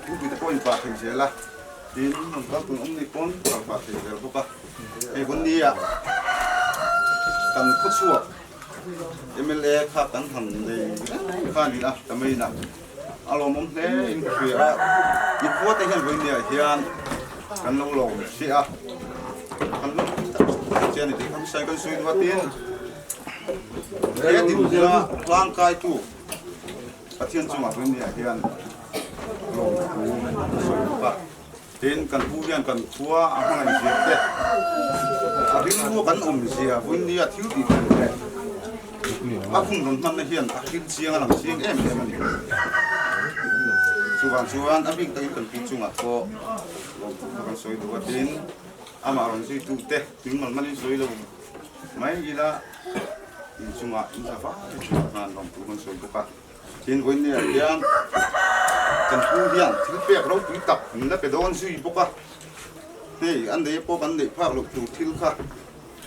Pulpit te pawh in pah thei zel a, tin rawn kal tun awm ni pawn kal pah thei zel bawk a. Hei hun ni ah kan khawchhuak mla kha kan han nei reng kha a ni a, ka main a, a lawmawm hle in ka hria a, i khua te hian vawiin ni ah hian kan lo lawm hriah a, kan lawm tak tak che a ni tih kha hmasa in kan sawi duh a, tin he dinhmuna tlangkaitu Pathian chungah vawiin ni ah hian lawmthu ka sawi bawk a. Tin, kan pu hian kan khua a hmangaih zia te, a rilru kan awm zia vawiin ni a thil tih tur leh a hun rawn hmanna hian a thil chiang a lang chiang em em a ni. Chuvang chuan a bik takin kan pu chungah pawh lawmthu kha kan sawi duh a. Tin, amah rawn zuitu te hming mal malin sawi lo mai ila inchungah in tha fai chungah khan lawmthu kan sawi bawk a. Tin, vawiinniah hian kan pu hian thil pek ropui tak min la pe dawn zui bawk a, hei an nei pawh kan neih phak loh tur thil kha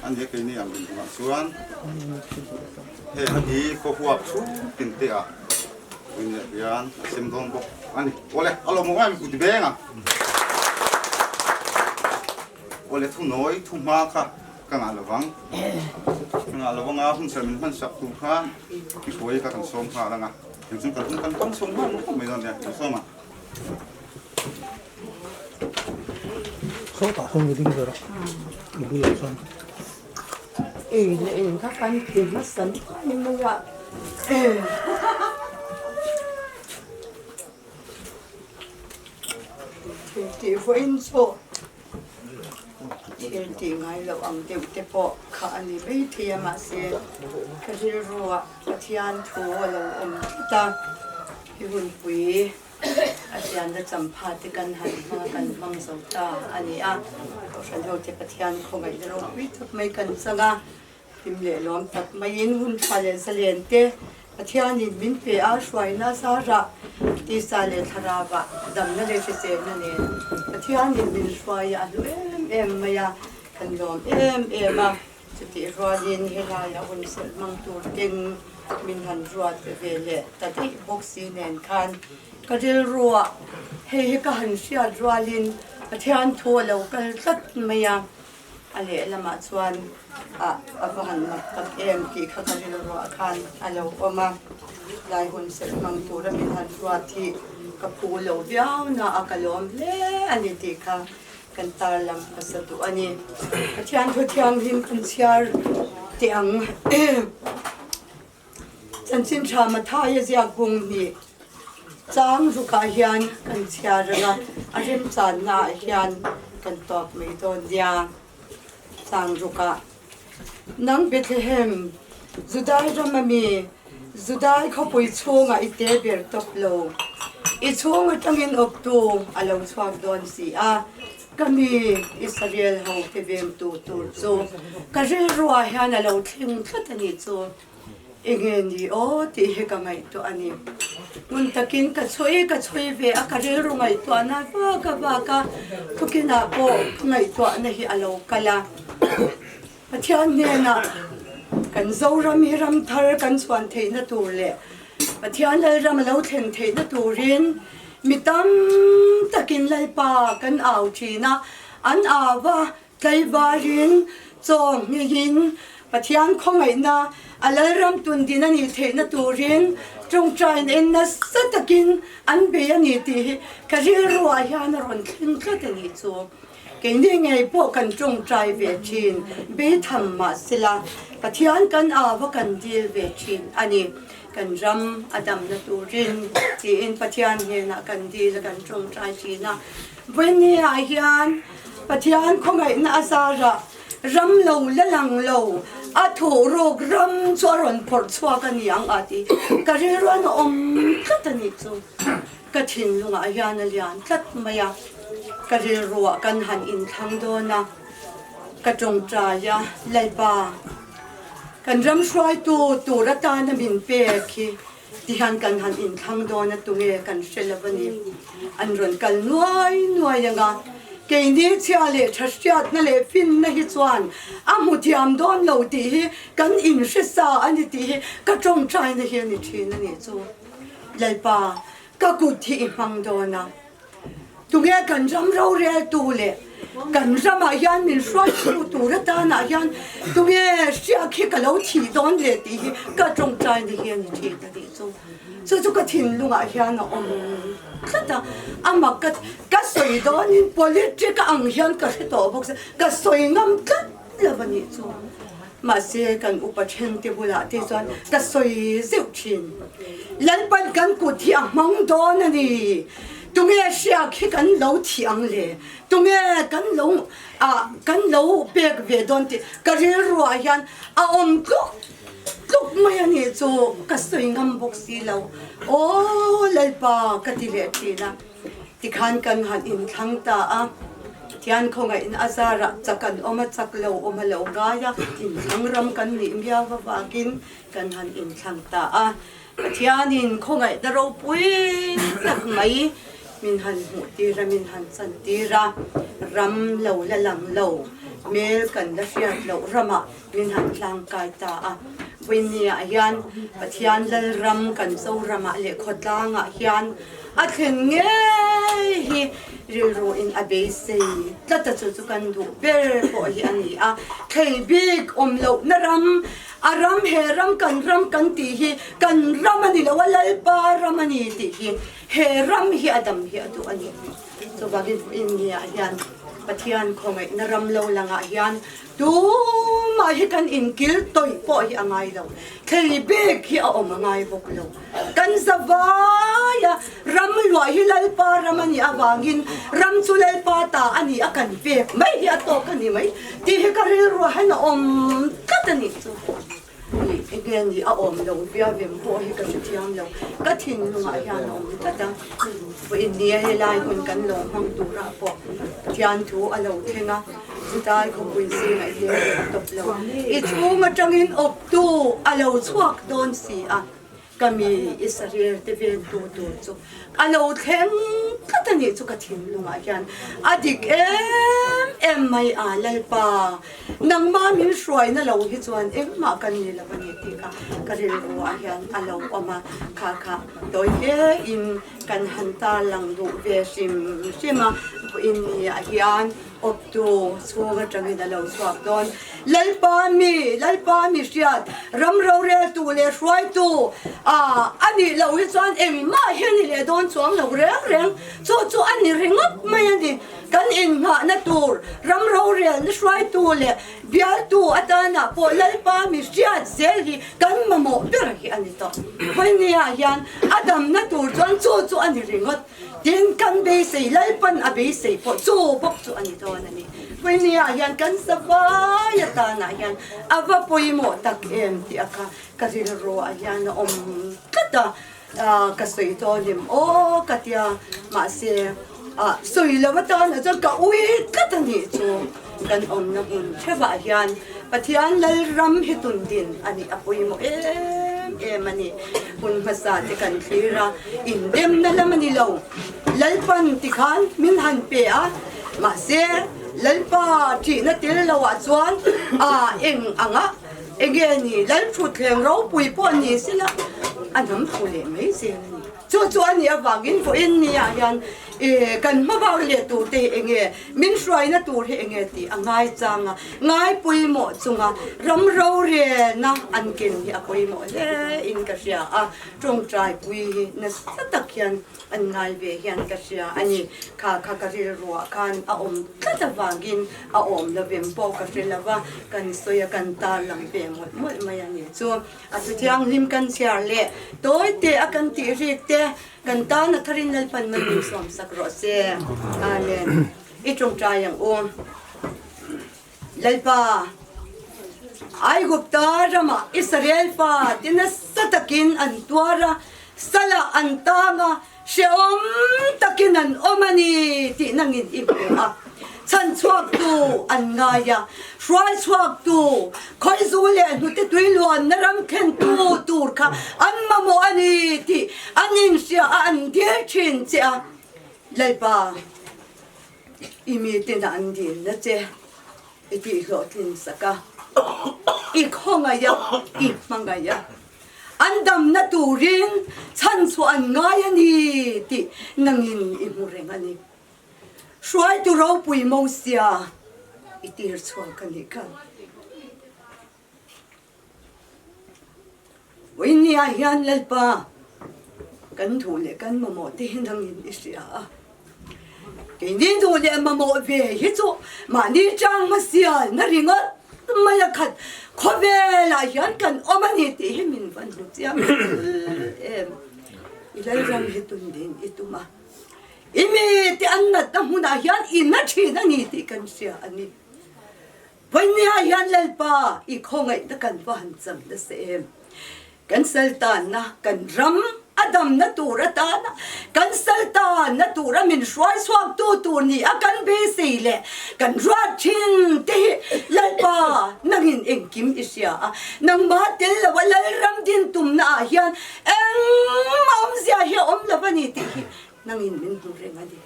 a nia keini ang inhmuhah chuan heng hi khaw huap chhung tin te ah vawiinniah hian a sem dawn bawk a ni. Awle, a lawmawm em kut beng a? Awle, thunawi thu hma kha Ka ngah lo vang. Ka ngah lo anga hun ser min hman sak tur khan i hruai ka kan sawm nghal anga. Eng chu kan hun kan pang chho nghal khawp mai dawn nia, kan sawm a. Sawtah sawn ka ding ber a, i bulah chuan. Ei leh eng kha kan ti hmasa mai mai a. Thil tih vawiin chu Thil tih ngai loh ang deuh te pawh kha a ni mai thei a, mahse ka rilruah Pathian thu a lo awm tlat a, i hunpui a chianna champha te kan han hmang a, kan hmang zo ta a ni a, Kohhran ho te Pathian khawngaihna ropui tak mai kan chang a, Hlim leh lawm tak maiin hun tha leh zalen te Pathianin min pe a, hruaina zarah tisa leh thlarauah damna leh hriselna nen Pathianin min hruai a hlu em em mai a, kan lawm em em a. Chutih rualin helaiah hun serh hmang tur ten min han ruat ve leh ta daih bawk si nen khan ka rilruah hei hi ka han hriat rualin Pathian thu a lo kal tlat mai a. A lehlamah chuan ah a va han mak tak em tih kha ka rilruah khan a lo awm a, lai hun serh hmang tura min han ruat hi ka phu lo viau na a ka lawm hle a ni tih kha kan tarlang hmasa duh a ni. Pathian thu thianghlim kan chhiar teh ang. Chanchin tha Matthai a ziak bung hnih chang rukah hian kan chhiar reng a, a remchannaah hian kan tawp mai dawn nia. Chang rukah, Nang Bethlehem, Judai ram a mi, Judai khawpui chhungah i te ber tawp lo. I chhung atangin awptu a lo chhuak dawn si a, ka mi Israel ho te vengtu tur chu ka rilruah hian a lo thleng tlat a nih chu. Enge ni aw tih hi ka ngaihtuah a ni. Hmun takin ka chhui ka chhui ve a, ka rilru ngaihtuahna vak a vak a, thukinah pawh ka ngaihtuahna hi a lo kal a. Pathian hnenah kan Zoram hi ram thar kan chhuan theihna tur leh Pathian Lalram a lo thlen theihna turin mi tam takin Lalpa kan au thin a, an au a, Tlaivarin chaw hmingin Pathian khawngaihna a Lalram tundin a nih theihna turin tawngtain en nasa takin an bei a ni tih hi ka rilruah hian a rawn thleng tlat a nih chu. Keini ngei pawh kan tawngtai ve thin, beitham mah sela Pathian kan au a kan dil ve thin a ni. Kan ram a damna turin tiin Pathian hnenah kan dil a kan tawngtai thin a. Vawinia hian Pathian khawngaihna a zarah ram lo la lang lo, a thuh ruk ram chu a rawn phawrh chhuak a ni ang a tih ka rilruan a awm tlat a nih chu. Ka thinlungah hian a lian tlat mai a, ka rilruah kan han inthlang dawn a, ka tawngtai a, Lalpa, kan ram hruaitu tur atana min pek hi Tihian kan han inthlang dawn a tunge kan hre lo a ni. An rawn kal nuai nuai ang a, keini chhia leh tha hriatna leh finna hi chuan a hmu thiam dawn lo tih hi kan inhre sa a ni tih hi ka tawngtaina hi a ni thin a nih chu. Lalpa, ka kut hi i hmang dawn a. Tunge kan ram roreltu leh kan ramah hian min hruaitu tur atanah hian tunge hriak hi ka lo thih dawn le tih hi ka tawngtaina hi a ni thin a tih chu. Chu chu ka thinlungah hian a awm tlat a, amah ka ka sawi dawnin politic a ang hian ka hre tawh bawk si, ka sawi ngam tlat lo a nih chu. Mahse kan upa thente bulah te chuan ka sawi zeuh thin. Lalpan kan kut hi a hmang dawn a ni. Tunge hriak hi kan lo thih ang le? Tunge kan lo ah kan lo pek ve dawn tih ka rilruah hian a awm tluk tluk mai a nih chu ka sawi ngam bawk si lo. Aw Lalpa ka ti leh thin a. Tikhan kan han inthlang ta a, Pathian khawngaihna a zarah chak an awm a, chak lo awm a lo ngai a, inthlang ram kan nih miau avangin kan han inthlang ta a. Pathianin khawngaihna ropui tak mai min han hmuh tir a, min han chan tir a, ram lo la lang lo, hmel kan la hriat loh ramah min han tlangkai ta a. Vawinia hian Pathian Lalram kan Zoramah leh khawtlangah hian a thlen ngei hi rilruin a beisei tlat a, chu chu kan duh ber pawh hi a ni a. Thlei bik awm lohna ram, a ram he ram kan ram kan tih hi kan ram a ni lo a, Lalpa ram a ni tih hi he ram hi a dam hi a duh a ni. Chuvangin vawinia hian Pathian khawngaihna ram lo langah hian Tumah hi kan inkil tawih pawh hi a ngai lo, thlei bik hi a awm a ngai bawk lo. Kan zavaia ram luah hi Lalpa ram a nih avangin ram chu Lalpa ta a ni a kan pek mai hi a tawk a ni mai tih hi ka rilruah hian a awm tlat a nih chu. Ih enge ni a awm lo viau em pawh hi ka hrethiam lo, ka thinlungah hian a awm tlat a, vawiin nia helai hun kan lo hmang turah pawh Pathian thu a lo thleng a, chutai khawpui zingah i hel leh tawp lo, i chhung atangin awptu a lo chhuak dawn si a. Ka mi Israel te ventu tur chu a lo thleng tlat a nih chu ka thinlungah hian a dik em em mai a, Lalpa, nangmah min hruaina lo hi chuan engmah ka ni lo a ni tih kha ka rilruah hian a lo awm a, kha kha tawi hle in kan han tarlang duh ve hrim hrim a, vawiin niah hian Awptu chhung atangin a lo chhuak dawn. Lalpa mi, Lalpa mi hriat, ram roreltu leh hruaitu a nih loh hi chuan engmah hi a ni leh dawn chuang lo reng reng. Chu chu a ni ringawt mai a ni. Kan innghahna tur ram rorelna hruaitu leh bialtu atanah pawh Lalpa mi hriat zel hi kan mamawh ber hi a ni tawh. Vawinia hian a damna tur chuan chu chu a ni ringawt. Tin, kan beisei, Lalpan a beisei pawh chu bawk chu a ni dawn a ni. Vawinia hian kan savai atanah hian a va pawimawh tak em tih a kha ka rilruah hian a awm tlat a, ka sawi dawn em aw ka tia mahse sawi lo atana chuan ka ui tlat a nih chu kan awmna hmun theuhah hian Pathian Lalram hi tun din a nih a pawimawh em em a ni. Hun hmasa te kan thlir a, indemna lam a ni lo. Lalpan tikhan min han pe a, mahse Lalpa ṭihna tel loah chuan a eng anga enge ni Lalṭhutthleng ropui pawh ni sela a hnam thu leh mai zel a ni. Chu chu a nih avangin vawiin niah hian kan hmabak leh tur te hi enge min hruaina tur hi enge tih a ngai chang a, ngai pawimawh chunga ram rorelna an ken hi a pawimawh hle in ka hria a, tawngtai pui hi nasa tak hian an ngai ve hian ka hria a ni. Kha kha ka rilruah khan a awm tlat avangin a awm lovem pawh ka hre lova, kan sawi a kan tarlang ve mawlh mawlh mai a ni chu. A thu thianghlim kan chhiar leh tawi te a kan tih rik te kan tan a tharin Lalpan man min suam sak rawh se. Amen. I tawngtai ang u. Lalpa, Aigupta ramah Israel fa te nasa takin an tuar a, salah an tang a, Hrehawm takin an awm a ni tih nangin i hmu a, chhan chhuaktu an ngai a, hruai chhuaktu, khawizu leh hnute tui luanna ram thlentu tur kha an mamawh a ni tih an inhria a, an dil thin che a. Lalpa, i miten an dilna che i tihhlawhtlin sak a, i khawngaih a, i hmangaih a. An damna turin chhan chhuah an ngai a ni tih nangin i hmu reng a ni. Hruaitu ropui Mosia i tir chhuak a nih kha. Vawinia hian Lalpa kan duh leh kan mamawh te hi nangin i hria a. Keini duh leh mamawh ve hi chu mahni chang hmasial na ringawt mai a khat khawvelah hian kan awm a ni tih hi min van hmu chiang em. I Lalram hi tun din i tum a, i mite an natna hmunah hian i na thin a ni tih kan hria a ni. Vawinia hian Lalpa i khawngaihna kan va han cham nasa em. Kan saltanna kan ram a damna tur atana kan saltanna tura min hruai chhuaktu tur ni a kan beisei leh kan ruat thin te hi Lalpa nangin engkim i hria a, nangmah tel lo a Lalram din tumna ah hian engmah awmzia hi a awm lo a ni tih hi nangin min hmu reng a ni.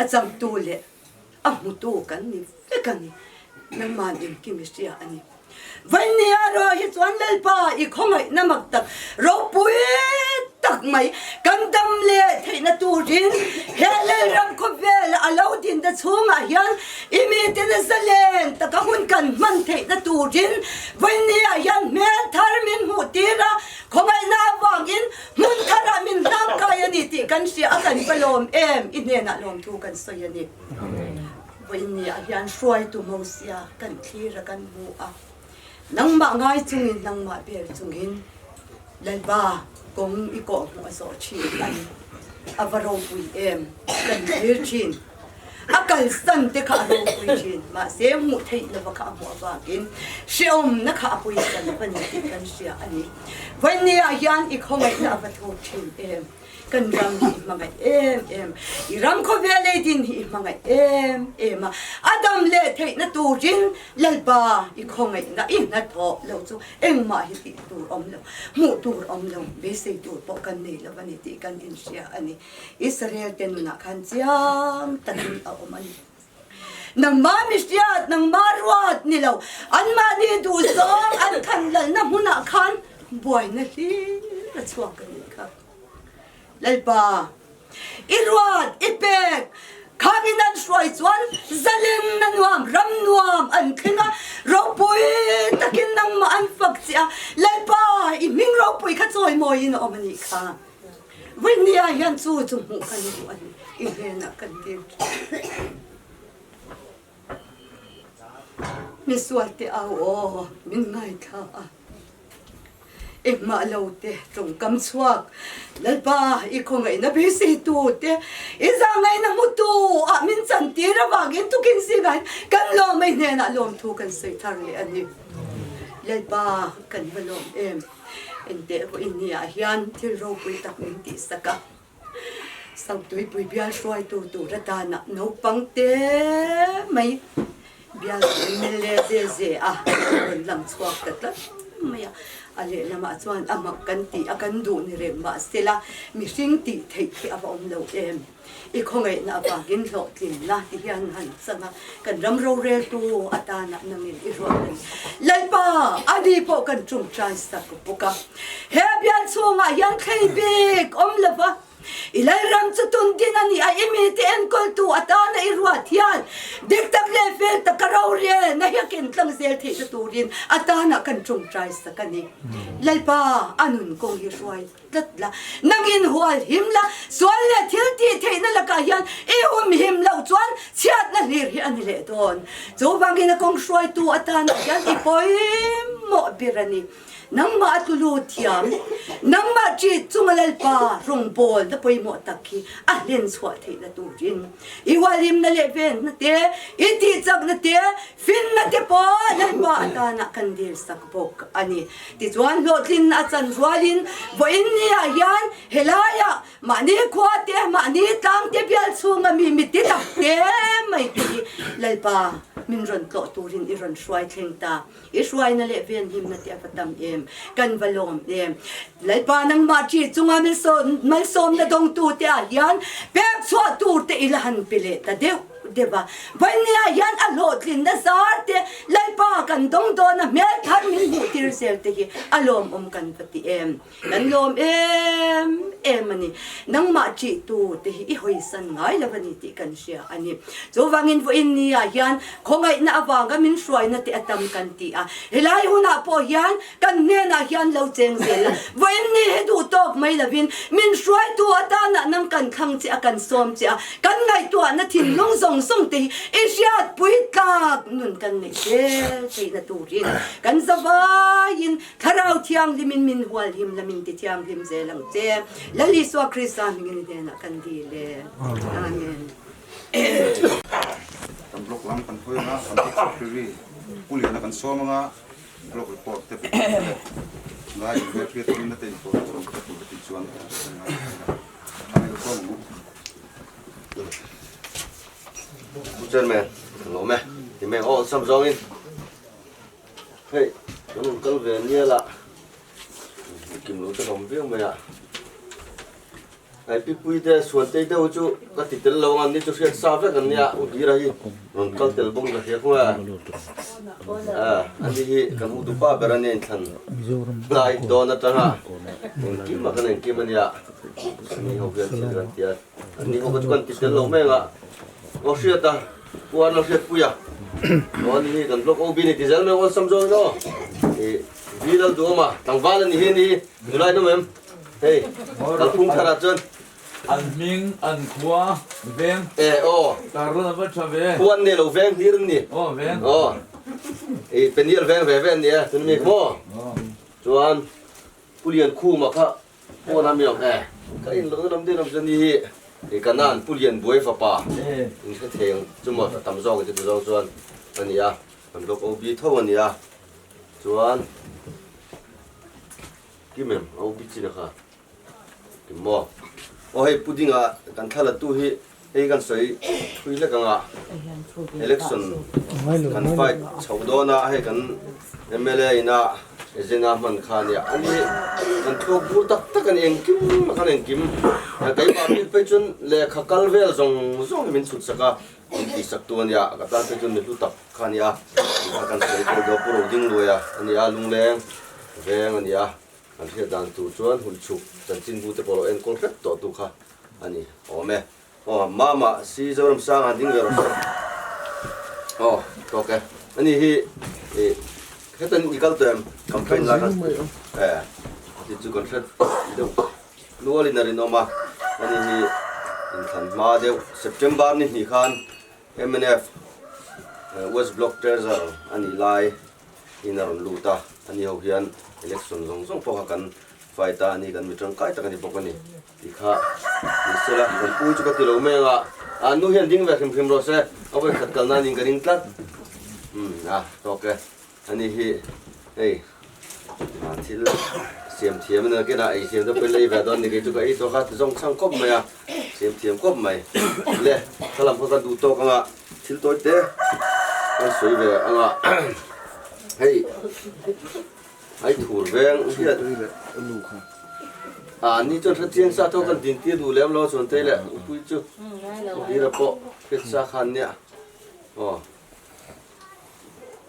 A changtu leh a hmutu kan ni vek a ni. Nangmahn engkim i hria a ni. Vainia erawh hi chuan Lalpa i khawngaihna mak tak ropui tak mai kan dam leh theihna turin he Lalram khawvela a lo dinna chhungah hian i miten zalen taka hun kan hman theihna turin Vainia hian hmel thar min hmuh tir a, khawngaihna avangin hmun tharah min hlangkai a ni tih kan hria a, kan va lawm em? I hnenah lawmthu kan sawi a ni. Vawinia hian hruaitu Mosia kan thlir a kan hmu a, nangmah ngai chungin nangmah bel chungin Lalpa kawng i kawhhmuh a zawh thin a ni. A va ropui em? Kan thlir thin. A kalsan te kha a ropui thin, mahse hmuh theih lova kha a hmuh avangin hrehawmna kha a pawisa lova ni tih kan hria a ni. Vawinia hian i khawngaihna a va thawk thin em? Kan ram hi i hmangaih em em, i ram khawvel ei din hi i hmangaih em em a, a dam leh theihna turin Lalpa i khawngaihna i hnathawh lo chu engmah hi tih tur awm lo, hmuh tur awm lo, beisei tur pawh kan nei lo a ni tih kan inhria a ni. Israel te nunah khan chiang takin a awm a ni. Nangmah mihriat, nangmah ruat ni lo, anmahni duhzawng an than lalna hmunah khan buaina hlir a chhuak a nih kha. Lalpa, i ruat, i pek, khangin an hruai chuan zalen na nuam, ram nuam an thleng a, ropui takin nangmah an fak che a, Lalpa, i hming ropui kha chawimawiin a awm a nih kha. Vawinia hian chu chu hmuh kan duh a ni, i hnenah kan tir thin. Misualte au aw, min ngaithla a. Engmah lo te tawngkam chhuak Lalpa i khawngaihna beiseitu te i zahngaihna hmutu ah min chantir avangin tukin zingah hian kan lawm a i hnenah lawmthu kan sawi thar leh a ni. Lalpa kan va lawm em? Enteh vawiin ni ah hian thil ropui tak min tihsak a. Sautuipui bial hruaitu tur atana naupang te mai bial mla ze ze a rawn lang chhuak ta tlat mai a. A lehlamah chuan a mak kan tih a kan duh ni reng mahsela mihring tih theih hi a va awm lo em. I khawngaihna avangin hlawhtlinna ti hian han chang a, kan ram roreltu atana nangin i ruat a ni. Lalpa, ani pawh kan ṭawngṭai sak bawk a. He bial chhungah hian thlei bik awm lo va, i Lalram chu tun din a ni a, i mite enkawltu atana i ruat hian dik tak leh fel taka rorelna hi a ken tlang zel theihna turin atana kan ṭawngṭai sak a ni. Lalpa, a nun kawng hi hruai tlat la, nangin hual him la, sual leh thil tih theihna lakah hian i hum him loh chuan chhiatna hlir hi a ni leh dawn. Chuvangin a kawng hruaitu atanah hian i pawimawh ber a ni. Nangmah a tlu lut thiam, nangmah ṭit chunga Lalpa rawngbawlna pawimawh tak hi a hlen chhuah theihna turin i hualhimna leh venna te, i tihchakna te, finna te pawh Lalpa atanah kan dilsak bawk a ni. Tichuan hlawhtlinna a chan rualin vawiin niah hian helaiah mahni khua te, mahni tlang te bial chhunga mi miti tak te mai te hi Lalpa min rawn tlawh turin i rawn hruai thleng ta. I hruaina leh venhimna te a va tam em? Kan va lawm em? Lalpa nangmah ṭi chunga malsawmna dawngtu te ah hian pek chhuah tur te i la han pe leh ta deuh deuh a. Vawinia hian a hlawhtlinna zar te Lalpa kan dawng dawn a hmel thar min hmuh tir zel te hi a lawmawm kan va ti em? Kan lawm em em a ni. Nangmah ṭihtu te hi i hawisan ngai lo a ni tih kan hria a ni. Chuvangin vawiin niah hian khawngaihna avanga min hruaina te a tam kan ti a. Helai hunah pawh hian kan hnenah hian lo cheng zel a. Vawiin ni hi duh tawk mai lovin min hruaitu atanah nang kan thlang che a, kan sawm che a. Kan ngaihtuahna thinlung zawng zawng te hi i hriatpui tlak nun kan neih zel theihna turin kan zavaiin Thlarau Thianghlimin min hualhim la min ti thianghlim zel ang che. Lal Isua Krista hmingin i hnenah kan dil e. Amen. Kan blog lam kan hawi anga, kan blog secretary Pu Liana kan sawm anga, blog report te pe tur leh ngai in hmel hriat turin na te inpawh na chawm te tur te tih chuan kan ngai thei a. Tha ilo sawm ang u. Pu Chairman, ka lawm e. Ti mai aw sam zawngin. Hei, kan rawn kal ve nia lah, kim lo te hlawm viau mai a. Hei Pipui te Suantei deuh chu ka ti tel lo ang, ni chu hriat sa vek an nia, U Hira hi rawn kal tel bawk ka hria khawng a. Ani hi kan u dupa ber a nia inthlan hlai dawn atanga engkim a kan engkim a nia, ani ho hian thil kan ti a, ani ho kha chu kan ti tel lo mai ang a, aw hriat a. Pu Arnold Hriatpuia aw ani hi kan block OB ni ti zel mai awlsam zawk in aw i V Lal Duhawma tlangval ani hi ani nula in awm em hei kalphung thar ah chuan An hming an khua veng e aw tarlan a va tha ve khua an nei lo veng hlir an ni aw veng aw i peniel veng ve ve an ni e tuna mi kha maw chuan Pu Liankhuma kha Pawn a mi awm e. Ka in lohna lam deuh lam chuan ni hi i ka nan Pu Lian Buai fapa in hre thei ang chu maw a tam zawk chuti zawng chuan a ni a, kan block OB tho a ni a, chuan kim em OB chin a kha kim maw aw hei Pu Dinga kan thla la tu hi hei kan sawi thui hlek ang a election kan fight chho dawn a hei kan mla ina agenda hman kha ania ani kan thluak bur tak tak ani engkim a khan engkim keimah bik phei chuan lehkha kal vel zawng zawng hi min chhut sak a min tih sak tu ania ka tan phei chuan mi hlu tak kha ania kan sawi tel dawn pu Roding Luaia ania lungleng veng ania An hriat dan tur chuan hun chhuk chanchinbu te pawh lo enkawl hrep tawh tu kha a ni awm e. Aw Mama si Zoram sang han ding ve rawh se. Aw tawk e. Ani hi i hetan i kal tawh em campaign lai khan e ti chu kan hre deuh nual in a rinawm a. Ani hi inthlan hma deuh September ni hnih khan mnf West Block Treasurer a nih lai in a rawn lut a, ani ho hian Election zawng zawng pawh kha kan fight a ni, kan mi tangkai tak a ni bawk a ni tih kha ni sela. Kan pu chu ka ti lo mai ang a, a nu hian ding ve hrim hrim rawh se, a vawi khat kal nan in ka ring tlat. Umm a tawk e, ani hi hei thil siam thiam a ni nakin ah ei siam te pawhin la ei ve dawn ni kei chu ka ei tawk a ti zawng chhang khawp mai a, siam thiam khawp mai. Le thla lam kha ka duh tawk ang a. Thil tawi te kan sawi ve ang a, hei ai thur veng hian a ni chuan hre chiang sa tho kan din tir duh lem lo chuan tei leh upui chu hira pawh hriat sa khan nia aw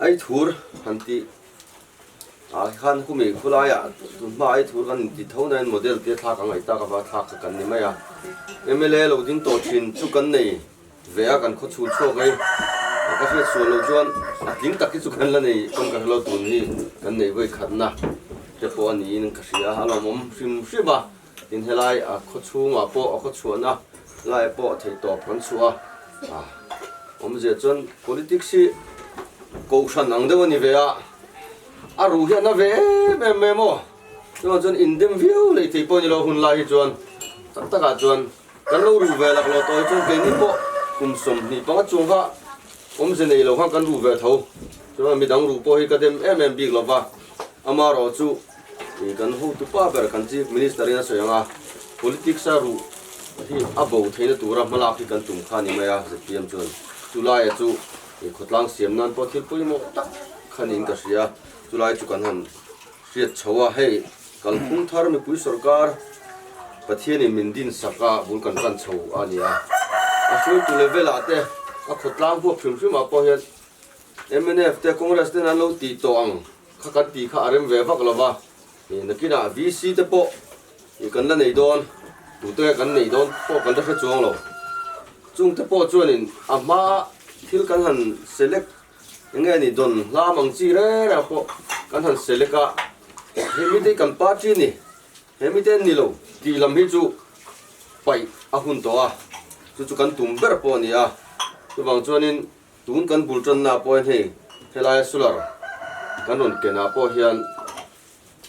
ai thur han tih ah khan khumi khulaiah tun hma ai thur kan inti tho nain model te thlak ang ngaih tak ava thlak kha kan ni mai a mla lo ding tawh thin chu kan nei. Ve a kan khaw chhul chhuak ei ka hriat sual lo chuan a tling tak hi chu kan la nei pawn ka hrelo tun hi kan nei vawi khatna te pawh a niin ka hria a lawmawm hrim hrim a tin helai a khaw chhungah pawh a khaw chhuahna laiah pawh theih tawp kan chhuah a awmzia chuan politics hi kohhran ang deuh a ni ve a a ruh hian a ve em em mai maw chuvang chuan indem viau leh thei pawh a ni lo hun lai hi chuan tak takah chuan. Kan lo ruh ve lak lo tawh hi chuan keini pawh kum 25 chung kha awmze nei lo khan kan ruh ve tho. Chuan midang ruh pawh hi ka dem em em bik lo va, amarawh chu kan hotu pa ber kan Chief Minister in a sawi ang a, politics a ruh hi a bo theihna tura hmalak hi kan tum kha a ni mai a, zpm chuan chulaia chu khawtlang siam nan pawh thil pawimawh tak kha niin ka hria, chulai chu kan han hriat chho a, hei Kalphung thar mipui sorkar Pathianin min din sak a bul kan tan chho a ni a. A hruaitu level ah te a khawtlang huap hrim hrim ah pawh hian mnf te Congress ten an lo tih tawh ang kha kan tih kha a rem ve vak lo va. Nakinah VC te pawh kan la nei dawn, tute kan nei dawn pawh kan la hre chuang lo. Chung te pawh chuanin a hma thil kan han select Enge ni dawn hlam ang chi reng reng pawh kan han select a, he mite hi kan party a ni, he mite an ni lo tih lam hi chu paih a hun tawh a, chu chu kan tum ber pawh a ni a, chuvang chuanin tun kan bul tanna ah pawh hian hei helaia solar kan rawn kenah pawh hian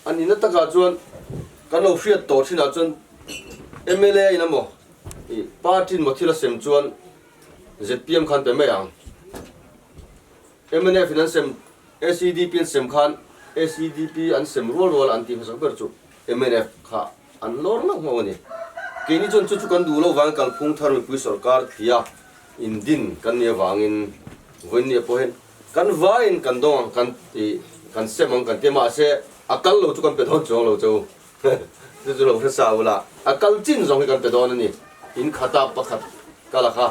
a nihna takah chuan kan lo hriat tawh thinah chuan mla in emaw ih party in maw thil a sem chuan zpm khan pe mai ang. Mnf in an sem, SEDP an sem khan SEDP an sem rual rual an tih hmasak ber chu mnf kha an lawr ngauh ngauh a ni. Keini chuan chu chu kan duh lo vangin kalphung thar mipui sorkar tia indin kan nih avangin vawiinni pawh hian kan vaiin kan dawng ang kan ti kan sem ang kan ti a mahse a kal lo chu kan pe dawn chuang lo cheu. Chu chu lo hre sa ula, a kal chin zawng hi kan pe dawn a ni. In khata pakhat ka la kha.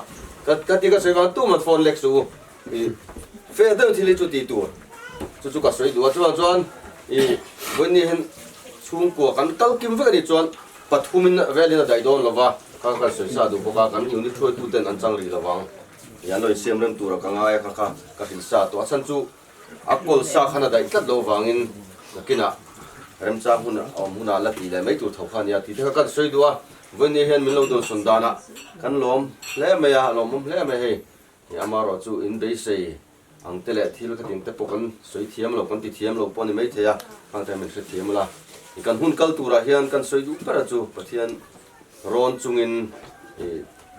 Ka ka ti ka sawi vang tuman phone lek suh u. I fair deuh thil hi chu tih tur. Chu chu ka sawi duh a, chuvang chuan i vawiin hian chhungkua kan kal kim vek a nih chuan pathumin velin a daih dawn lo va, kha kan sawi sa duh bawk a, kan unit hruaitu ten an chang rih lo vang. I an lo insiam rem tura ka ngai a kha kha ka hrilh sa tawh a chhan chu A kawl sa khan a daih tlat lo vangin nakinah remchang hun a awm hunah la tih leh mai tur tho kha a nia tih te kha kan sawi duh a, vawiin hian min lo dawnsawn danah kan lawm hle mai a, a lawmawm hle mai hei. Amaherawh chu in beisei ang te leh thil khatin te pawh kan sawi thiam lo, kan ti thiam lo pawh a ni maithei a, khang te min hrethiam ula. Kan hun kal turah hian kan sawi duh ber a chu Pathian rawn chungin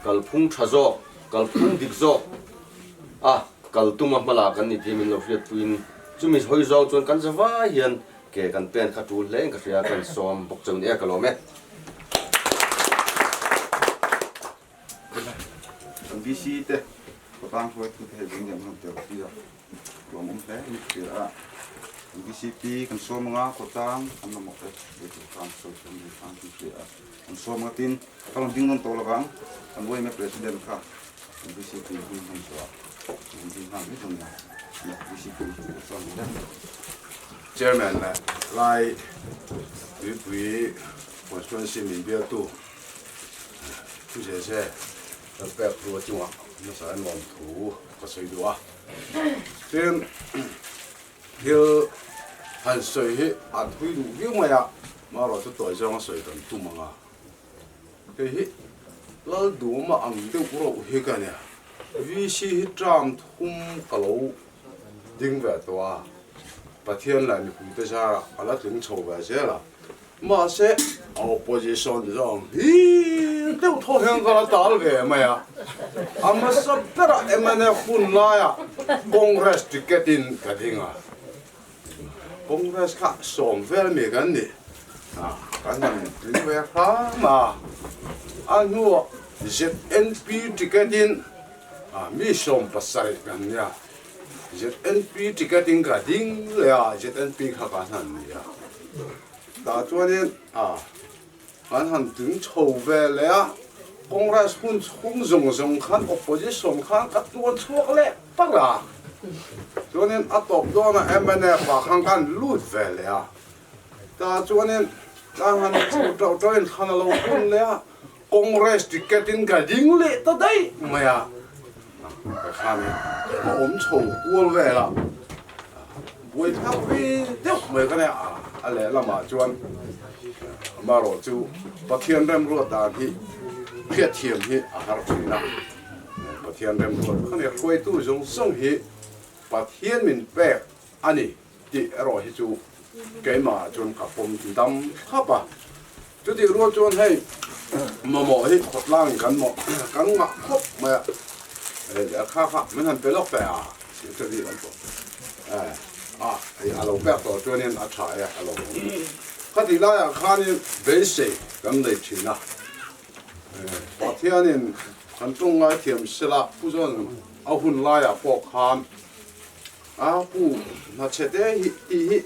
kalphung tha zawk, kalphung dik zawk a kal tuma hmala kan ni tih min lo hriatpuiin chumi hawi zawng chuan kan za vai hian ke kan pen kha tul hle in ka hria kan sawm bawk cheu ni e ka lawm e. Kan VC te khawtlang hruaitu te hei ding liam han tel pi a lawmawm hle in ka hria a kan VCP kan sawm anga khawtlang an mamawh te lei tur khan sawi thiam ve khan kan hria a kan sawm anga tin ka rawn ding nawn tawh lovang kan yma president kha kan VCP hming hman zawh ah kan ding nghal mai dawn nia VCP chu chuan ni hle. Chairman leh lai tuipui constituency min bialtu Thu ze ze kan pek thu a chungah hmasa an lawm thu ka sawi duh a. Tin, thil han sawi hi a thui duh viau mai a, marawh chu tawi zawnga sawi kan tum ang a. Hei hi Lalduma ang deuh reuh hi ka nia. VC hi term thum ka lo ding ve tawh a. Pathian leh mipuite zarah a la tling chho ve zel a. Mahse, a opposition zawng hlir deuh thaw hian ka la tal ve mai a. A hmasa berah mnf hun laiah Congress ticket in ka ding a. Congress kha sawm vel mi kan ni a, kan han tling ve hram a. A hnuah ZNP ticket in mi 70 kan nia. ZNP ticket in ka ding leh a, ZNP kha kan han ni a. Tah chuanin a kan han tling chho ve leh a, Congress hun chhung zawng zawng khan opposition khan ka tuan chhuak leh par a. Chuanin a tawp dawnah mnf ah khan kan lut ve leh a. Tah chuanin kan han chho tauh tauhin thlan a lo hun leh a, Congress ticket in ka ding leh ta daih mai a. Ka khanin a awm chho kual vel a, buai thlak ve deuh mai ka nia a lehlamah chuan amaherawh chu Pathian remruat dan hi hriatthiam hi a har thin a, Pathian remruat kha nia hruaitu zawng zawng hi Pathian min pek a ni tih erawh hi chu keimah chuan ka pawm dam thlap a. Chutih rual chuan hei mamawh hi khawtlangin kan mawh kan ngah khawp mai a, hei leh kha kha min han pe lawk teh a, secretary lam pawh eh a hei a lo pek tawh chuanin a tha e a lo awm. Khatih laiah khanin beisei kan nei thin a, Pathianin kan tawngngai thiam sela Pu Zawn a hun laiah pawh khan a pu hna chhe te hi tih hi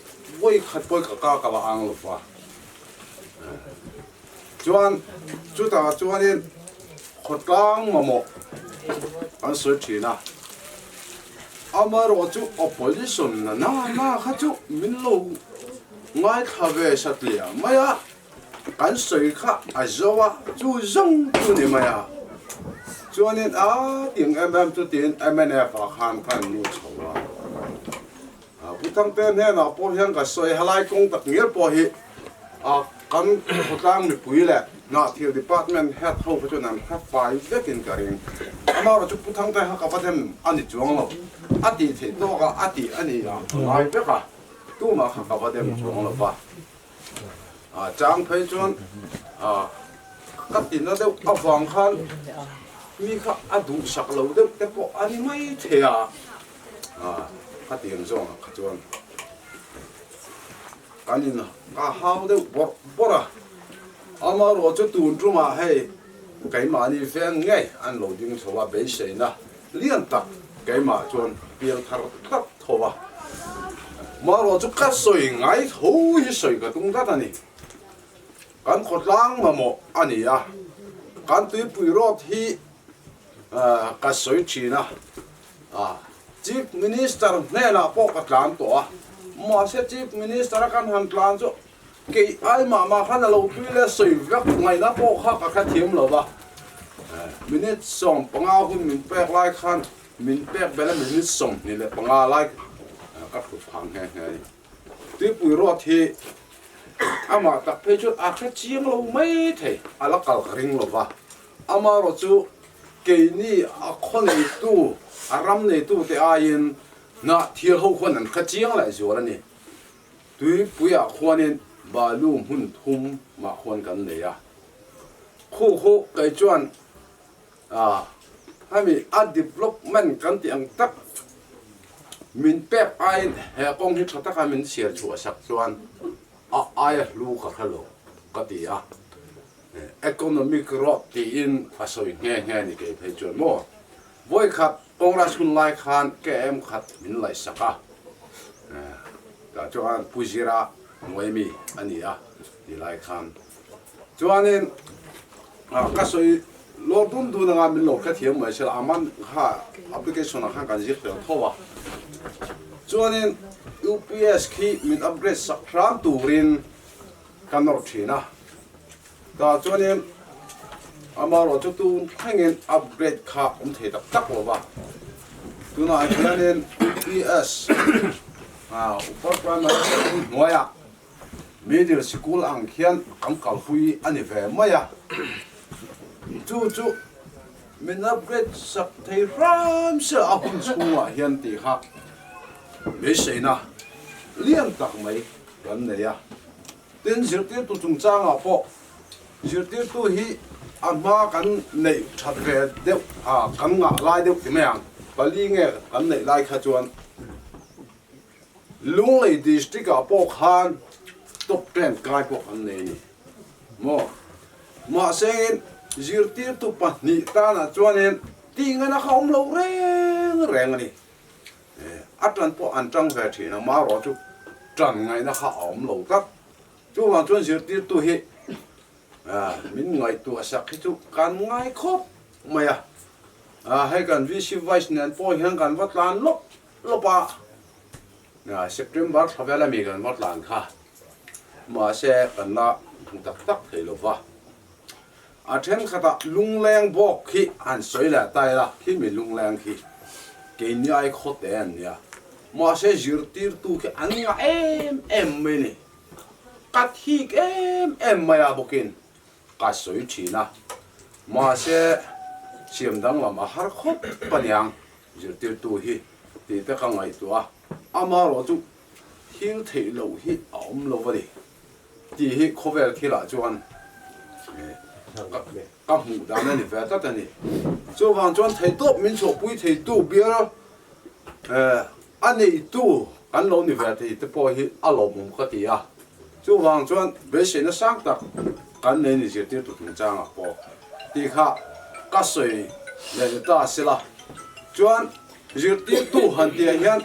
vawi khat pawi ka ka ka la ang lo va. Chuan chutah chuanin khawtlang mamawh an sawi thin a, amaherawh chu opposition na na na kha chu min lo ngaithla ve satliah mai a, kan sawi kha a zo a, chu zawng chu ni mai a. Chuanin a ting em em chu tiin mnf ah khan ka han lut chho a. Pu Thangte hnenah pawh hian ka sawi helai kawng tak ngial pawh hi kan khawtlang mipui leh Hnahthial Department head ho kha chuan an hre fai vekin ka ring. Amaherawh chu Pu Thangte kha ka va dem a ni chuang lo. A tih theih tawkah a tih a ni a, ka ngai vek a, tumah kha ka va dem chuang lo va. Chang phei chuan ka tina deuh avang khan mi kha a duhsak lo deuh te pawh a ni mai thei a. Ka tiang zawngah kha chuan kan in ka hau deuh bawrh bawrh a, amaherawh chu tun tumah hei keimahni veng ngei an lo ding chho a, beiseina lian tak keimah chuan piang thar tlat tho a, amaherawh chu ka sawi ngai tho hi sawi ka tum tlat a ni. Kan khawtlang mamawh a ni a, kan tuipui road hi ka sawi thin a. Chief Minister hnenah pawh ka tlan tawh a, mahse Chief Minister a kan han tlan chu kei ai mah mah khan a lo tui leh sawi vek ngaihna pawh kha ka hrethiam lo va. Minute 15 hun min pek lai khan min pek bel a minute 25 lai ka thut phang nghe nghe a ni. Tuipui road hi amah tak phei chuan a hre chiang lo mai thei, a la kal ka ring lo va. Amaherawh chu keini a khaw neitu, a ram neitu te aiin Hnahthial ho khuan an hre chiang leh zual a ni. Tuipuiah khuanin balu hmun thum mah khuan kan nei a. Khu khu kei chuan hemi a development kan tih ang tak min pek aiin he kawng hi tha taka min sial chhuah sak chuan a aia hlu ka hre lo ka ti a. Economic growth tiin a sawi nghe nghe ni kei phei chuan maw? Vawi khat Congress hun lai khan KM khat min laihsak a, tah chuan Pu Zira hnuai mi a ni a ti lai khan chuanin ka sawi lawr dun dun anga min lo hrethiam mai sela a man kha application ah khan kan zir fel tho a, chuanin UPS khi min upgrade sak hram turin Ka nawr thin a, tah chuanin amaherawh chu tun thlengin upgrade kha awm thei tak tak lo va, tunah hianin UPS Upper Primary School hnuaiah Middle Sikul ang khian kan kalpui a ni ve mai a, chu chu min upgrade sak thei hram se a hun chhungah hian tih kha beiseina. lian tak mai kan nei a. Tin, zirtirtu chungchangah pawh zirtirtu hi a hma kan neih that ve deuh a, kan ngah lai deuh ti mai ang, pali nge kan neih lai kha chuan Lunglei District ah pawh khan top ten kai pawh kan nei a ni maw? Mahse zirtirtu pahnih tanah chuanin tihngana kha awm lo reng reng a ni. A tan pawh an tang ve thin a, marawh chu tan ngaihna kha a awm lo tlat. Chuvang chuan zirtirtu hi min ngaihtuah sak hi chu kan ngai khawp mai a. Hei kan VC Vice nen pawh hian kan va tlan lawp lawp a, September thla vel ami kan va tlan kha mahse kan la hmu tak tak thei lo va. A thenkhatah lungleng bawk khi an sawi leh ta ila, khi mi lungleng khi keini ai khawte an nia. Mahse zirtirtu khi an ngah em em mai ni. Ka thik em em mai a bawkin ka sawi thin a. Mahse siam danglam a har khawp a niang zirtirtu hi tih te ka ngaihtuah a. Amaherawhchu thil theih loh hi a awm lo a ni. Tih hi khawvel thilah chuan ka hmuh dan a ni ve tlat a ni. Chuvang chuan theihtawp min chhuahpui theitu bial a neitu kan lo ni ve thei te pawh hi a lawmawm ka ti a. Chuvang chuan beiseina sang tak kan nei ni zirtirtu chungchangah pawh tih kha ka sawi leh ni ta sela. Chuan zirtirtu han tihah hian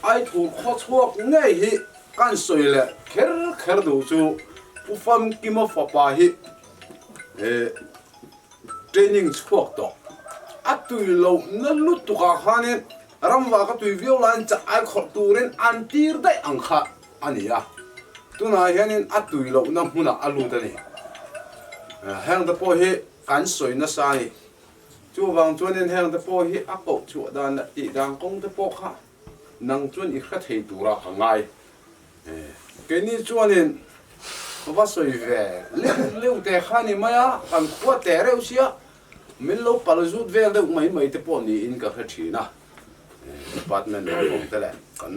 Aithur khawchhuak ngei hi Kan sawi leh kher kher duh chu Pu Famkima fapa hi training chhuak tawh. A tui loh na lutuk ah khanin ramva ka tui viau laiin chak ai khawrh turin an tir daih ang kha a ni a. Tunah hianin a tui lohna hmunah a lut a ni. Heng te pawh hi kan sawi nasa a ni. Chuvang chuanin heng te pawh hi a koh chhuah dan leh tih dan kawng te pawh kha Nang chuan i hre thei tura ka ngai. Keini chuanin va sawi ve leuh leuh teh kha ni mai a, kan khua teh reuh sia, min lo pal zut vel deuh mai mai te pawh niin ka hre thin a. Department lam awm te leh kan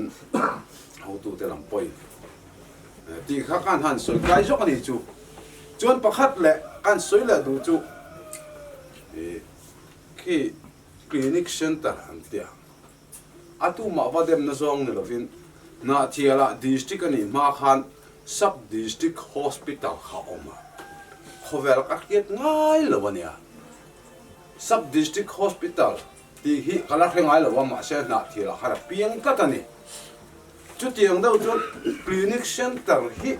hotute lam pawhin tih kha kan han sawi kai zawk a ni chu. Chuan pakhat leh kan sawi leh duh chu khi clinic center an tia. A tumah va demna zawng ni lovin Hnahthialah District a nih hma khan Sub District Hospital kha a awm a, khawvel ka hriat ngai lo a nia. Sub District Hospital tih hi ka la hre ngai lo a, mahse Hnahthialah khan a piang tlat a ni. Chutiang deuh chuan Clinic Centre hi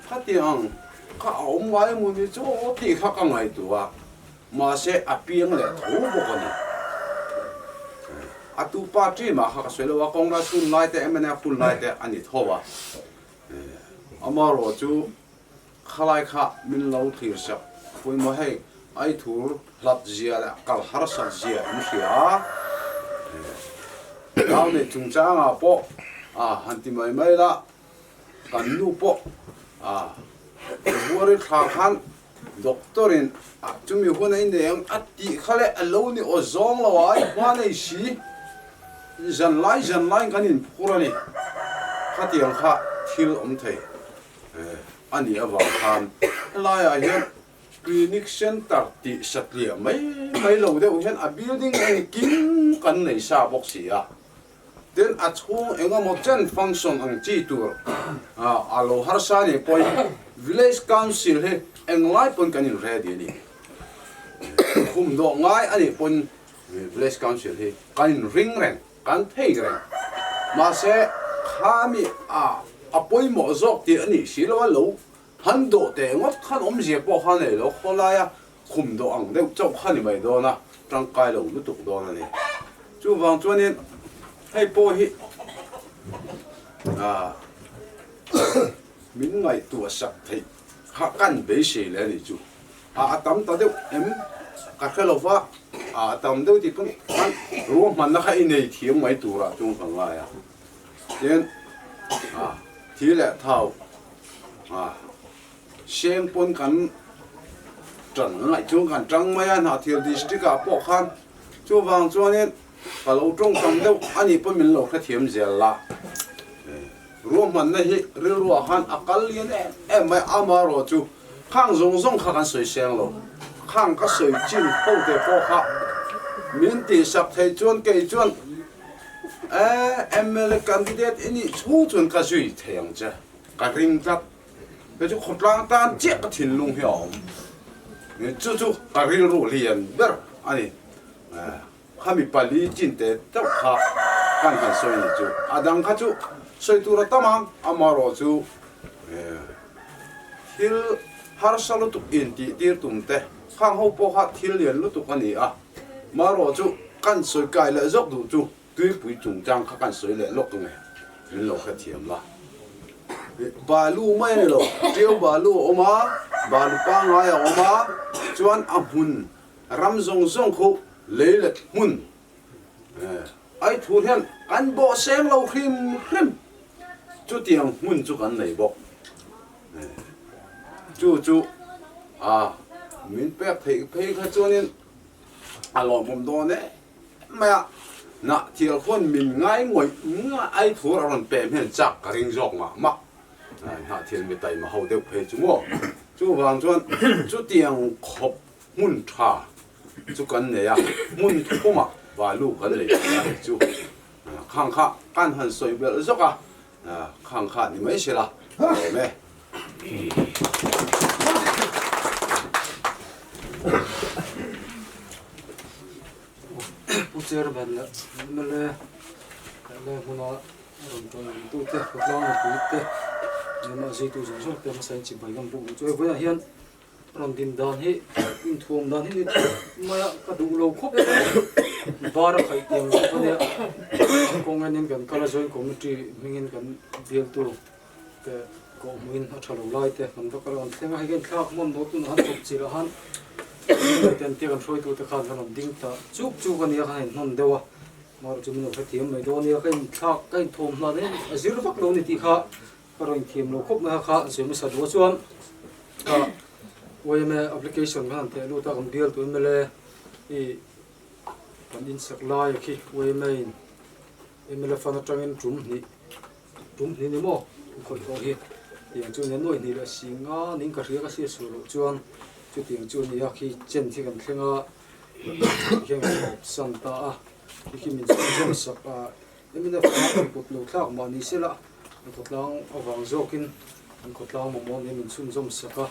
khatiang kha a awm ngai emaw ni chu tih kha ka ngaihtuah a. Mahse a piang leh tho bawk a ni. A tu party mah kha ka sawi lo a, Congress hun lai te, mnf hun lai te a ni tho a. Amaherawh chu khalai kha min lo thlir sak pawimawh hei ai thur hlat zia leh kal harsat zia in hria a. Nau neih chungchangah pawh a han ti mai mai la, kan nu pawh a February thla khan Doctor in a chumi hun a inei ang a tih kha leh a lo ni aw zawng lo a, i hma nei si zan lai zan laiin kan inphur a ni. Khatiang kha thil awm thei a nih avang khan helaiah hian clinic center tih satliah mai mai lo deuh hian a building engkim kan nei sa bawk si a. Tin, a chhung eng emaw chen function ang chi tur a lo harsa nih pawhin Village Council hi englai pawn kan in ready a ni. Khum dawh ngai a nih pawn Village Council hi kan in ring reng, kan thei reng. Mahse, khami a a pawimawh zawk tih a nih si lo a, lo han dawh teh ngawt khan awmzia pawh kha nei lo, khawlaia Khum dawh ang deuh chauh kha ni mai dawn a, tangkai lo lutuk dawn a ni. Chuvang chuanin hei pawh hi min ngaihtuah sak theih kha kan beisei leh a nih chu. A tam ta deuh em ka hre lo va, a tam deuh tih pawn khan ruahmanna kha i nei thiam mai turah chuan ka ngai a. Tin, thi leh thau Seng pawn kan tan ngaih chuan kan tang mai a, Hnahthial District ah pawh khan chuvang chuanin ka lo tawng tam deuh a nih pawn min lo hrethiam zel la. Ruahmanna hi rilruah khan a kal lian em em mai a, amaherawhchu khang zawng zawng kha kan sawi seng lo. Khang ka sawi chin ho te pawh kha min tihsak thei chuan kei chuan e mla candidate i nih chhung chuan ka zui thei ang che, ka ring tlat. Kei chu khawtlang tan chiah ka thinlung hi a awm. Chu chu ka rilru lian ber a ni. Khami pali chin te chauh kha kan han sawi ni chu. A dang kha chu sawi tur a tam ang, amaherawh chu thil harsa lutuk intih tir tum te khang ho pawh kha thil lian lutuk a ni a, amaherawh chu kan sawi kai leh zawk duh chu tuipui chungchang kha kan sawi leh lawk nge min lo hrethiam la. Balu mai a ni lo, ṭiau balu a awm a, balu pangngai a awm a, chuan a hmun Ram zawng zawng khu leilet hmun ai thur hian kan bawh seng lo hrim hrim. Chutiang hmun chu kan nei bawk. Chu chu a min pek theih phei kha chuanin a lawmawm dawn em mai a. Nah thial khuan min ngai ngawih ngawih ai thur a rawn pem hian chak ka ring zawk mah mah. Hnah thial mi taima ho deuh phei chu maw. Chuvang chuan chutiang khawp Hmun tha chu kan nei a, hmun thumah balu kan nei thei a chu khang kha kan han sawi belh zawk a, khang kha ni mai se la awm e. Pu Chairman leh mla leh hmuna rawn tawngtute, khawtlang mipuite, nunah zuitu zawng zawng te hmasa in chibai kan buk chu hei vawiah hian Rawn din dan hi inthuam dan hi ni tawp mai a, ka duh lo khawp mai. Bar a khaih tiang zawk a nia, kawng enin kan kal a joint committee hmingin kan bialtu te kawhhmuhin a tha lo lai te kan va kal a, kan thleng a, hei kan thlak hman lo tunah han chawp chilh ah han ten te kan hruaitu te khan kan rawn ding ta chuk chuk a nia, kan inhnawn deuh a, mahrawh chu min lo hrethiam mai dawn a nia, ka inthlak ka inthuam hlan in a zir vak lo a ni tih kha. Ka rawn thiam lo khawp mai a kha an sawi hmasa duh a chuan ka yma application khan an theh lut a kan bial tu mla i kan insak lai a khi yma in mla fund atangin tum hnih tum hnih ni maw an khawih tawh hi tiang chu nia nuai hnih leh si nga ning ka hria ka hriat suh loh chuan chutiang chu a ni a khi chen khi kan thleng a khian kan tawp san ta a khi khi min chhunzawm sak a mla fund kut lo thlak mah ni sela. An khawtlang avang zawkin an khawtlang mamawh nen min chhunzawm sak a,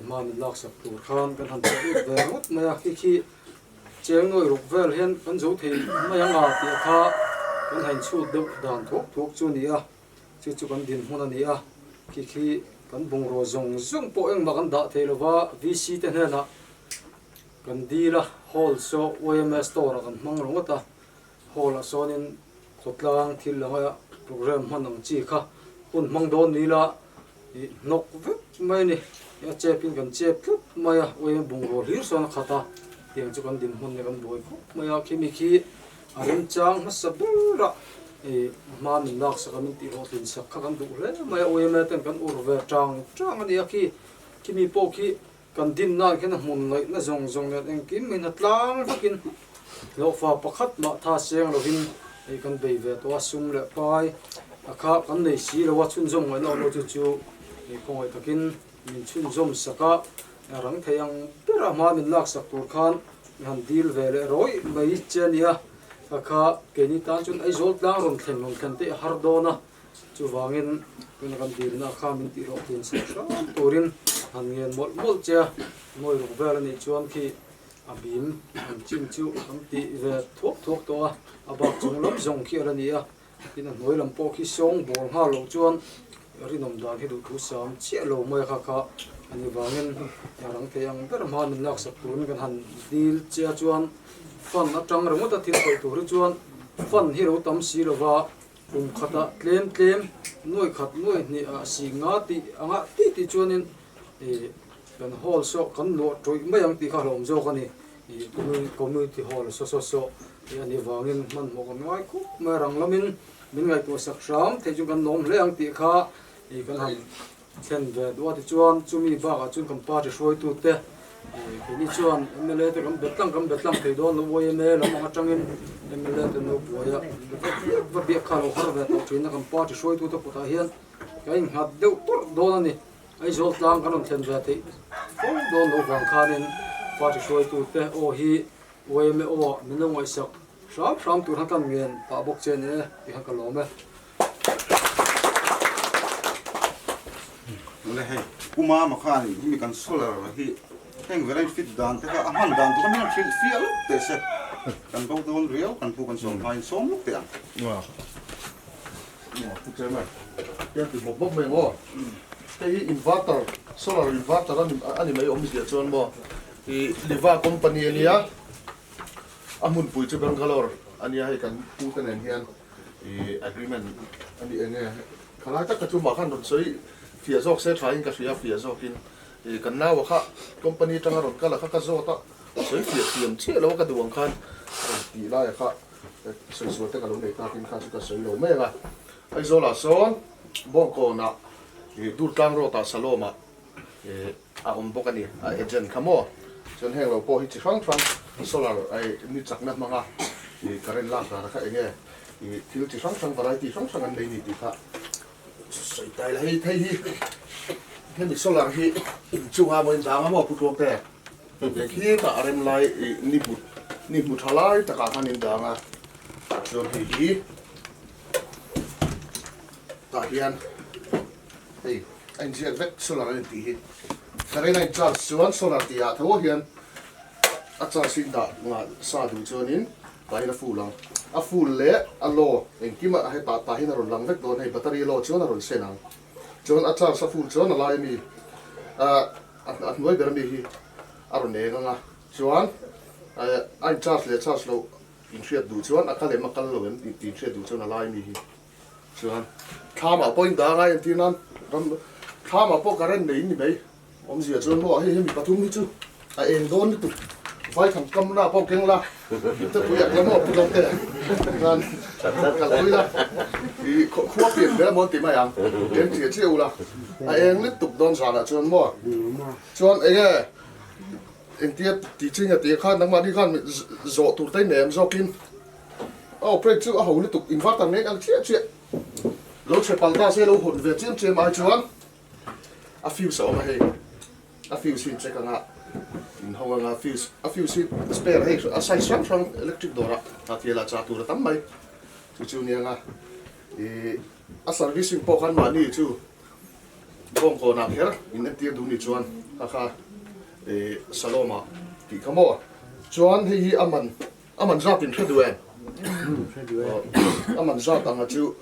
hma min lak sak tur khan kan han chawh lut ve ngawt mai a, khi khi cheng nawi ruk vel hian kan zo thei mai ang a tih kha kan han inchhut deuh dan thuak thuak chu a ni a, chu chu kan dinhmun a ni a, khi khi kan bungraw zawng zawng pawh engmah kan dah thei lova VC te hnenah kan dil a, hall saw yma store ah kan hmang ringawt a. Hall ah sawnin khawtlang thil anga program hman ang chi kha hun hmang dawn ni ila ih hnawk vek mai a ni. A chep in kan chep tlat mai a, uiin bungraw hlir sawn a khat a, tiang chu kan dinhmun nen kan buai khawp mai a, khimi khi a remchang hmasa ber a ih hma min lak sak a min tih hlawhtlin sak kha kan duh hle mai a, uiin ten kan ur ve tang tang a ni a khi khimi pawh khi Kan dinnaah khian a hmun ngaihna zawng zawng nen engkim in a tlang vakin hlawhfa pakhat mah tha seng lovin hei kan bei ve tawh a, sum leh pai a kha kan nei si lo a, chhunzawm ngaihna awm lo chu chu hei khawngaih takin min chhunzawm sak a, rang thei ang bera hma min lak sak tur khan min han dil ve leh rawih mai che a nia, a kha keini tan chuan Aizawl tlang rawn thlen rawn thlen te a har dawn a. Chuvangin tuna kan dilna kha min tih hlawhtlin sak hram turin han ngen mawlh mawlh che a, ngawi ruk vel a nih chuan khi a bim an chin chu kan tih ve thuak thuak tawh a, a bak chung lam zawng khi a la ni a, tin a hnuai lam pawh khi sawng ball nghal loh chuan rinawm dan hi duhthu sam chiah lo mai a kha kha a ni vangin rang thei ang ber hma min laksak turin kan han dil che a chuan fund atang ringawt a thil khawih tur hi chuan fund hi lo tam si lova. Kum khatah tlem tlem nuai khat nuai hnih ah si nga tih anga tih tih chuanin ih kan hall saw kan luah tawih mai ang tih kha hlawm zawk a ni. Ih community hall saw saw saw tih a nih vangin hmanhmawh kan ngai khawp mai a, rang lamin min ngaihtuah sak hram theih chu kan lawm hle ang tih kha ih kan han thlen ve duh a. Tichuan chumi bakah chuan kan party hruaitute. Keini chuan mla te kan bet tlang kan bet tlang thei dawn lo yma lam ang atangin mla te an lo buai a, va biak kha a lo har ve tawh thin a, kan party hruaitute kutah hian kan innghat deuh tawrh dawn a ni. Aizawl tlang kan rawn thlen ve theih fo dawn lo vang khanin party hruaitute aw hi yma aw ah min lo ngaihsak hram hram tur khan kan ngen pah bawk che a ni e tih khan ka lawm e. Mawle hei Pu Mama khan hemi kan solar hi heng vela in fit dan te kha a hman dan tur kha min rawn hrilh fiah lawk teh se kan bo dawn riau kan pu kan sawm hma in sawm lawk teh ang. Pu Chairman, hian ti bawk bawk mai ang aw. Hei hi inverter, solar inverter a ni mai awmzia chuan maw i Liva company a nia, a hmunpui chu Bangalore a nia hei kan pu te nen hian i agreement a ni eng nge khalai tak kha chu mah khan rawn sawi fiah zawk se tha in ka hria fiah zawk in i kan naua kha company atanga rawn kal a kha ka zawt a sawi fiah thiam chiah lo a ka duh ang khan rawn tih lai a kha sawi sual te ka lo nei takin kha chu ka sawi lo mai ang a Aizawl ah sawn Bawngkawn ah i Durtlang road ah Salom ah i a awm bawk a ni a agent kha maw chuan heng lo pawh hi chi hrang hrang solar ai ni chakna hmanga i current lak dan kha eng nge i thil chi hrang hrang variety hrang hrang an nei ni tih kha sawi tai la hei thei hi hemi solar hi inchunga maw in dang a maw pu tluang te he khi tah a rem lai i ni hmu ni hmu tha lai takah khan in dang a chuan hei hi tah hian hei a inziak vek solar a ni tih hi current a in charge chuan solar tih ah tho hian a charge hi dah nghah sa duh chuanin tah hian a full ang a full leh a low engkim ah hetah tah hian a rawn lang vek dawn hei battery low chuan a rawn sen ang chuan a charge a full chuan a lai ami ah a hnuai ber ami hi a rawn eng ang a chuan a in charge leh charge loh inhriat duh chuan a kal em a kal lo em tih inhriat duh chuan a lai ami hi. Chuan thlamah pawh in dah ngai entir nan ram thlamah pawh current nei in ni mai awmzia chuan maw hei hemi pathum hi chu a eng dawn lutuk vaithang kamna pawh keng la ipte pui ak la maw pu tlawng te khan kalpui la i khua pian ber amaw an ti mai ang eng chiah chiah ula a eng lutuk dawn zanah chuan maw chuan enge engtia tih chi nge tih khan nangmahni khan zawh tur te in nei em zawkin. A operate chu a ho lutuk inverter mek ang chiah chiah lo chhe pal ta se lo hawn ve chiam chiam ai chuan a fuse a awm a hei a fuse hi in check anga in ho anga fuse a fuse hi spare hei a size hrang hrang electric dawrah a thial ah chah tur a tam mai chu chu nia nga ih a servicing pawh khan mahni chu bawngkawnah kher in entir duh ni chuan kha kha ih Saloma tih kha maw chuan hei hi a man A man zat in hre duh em? Hre duh e. A man zat anga chu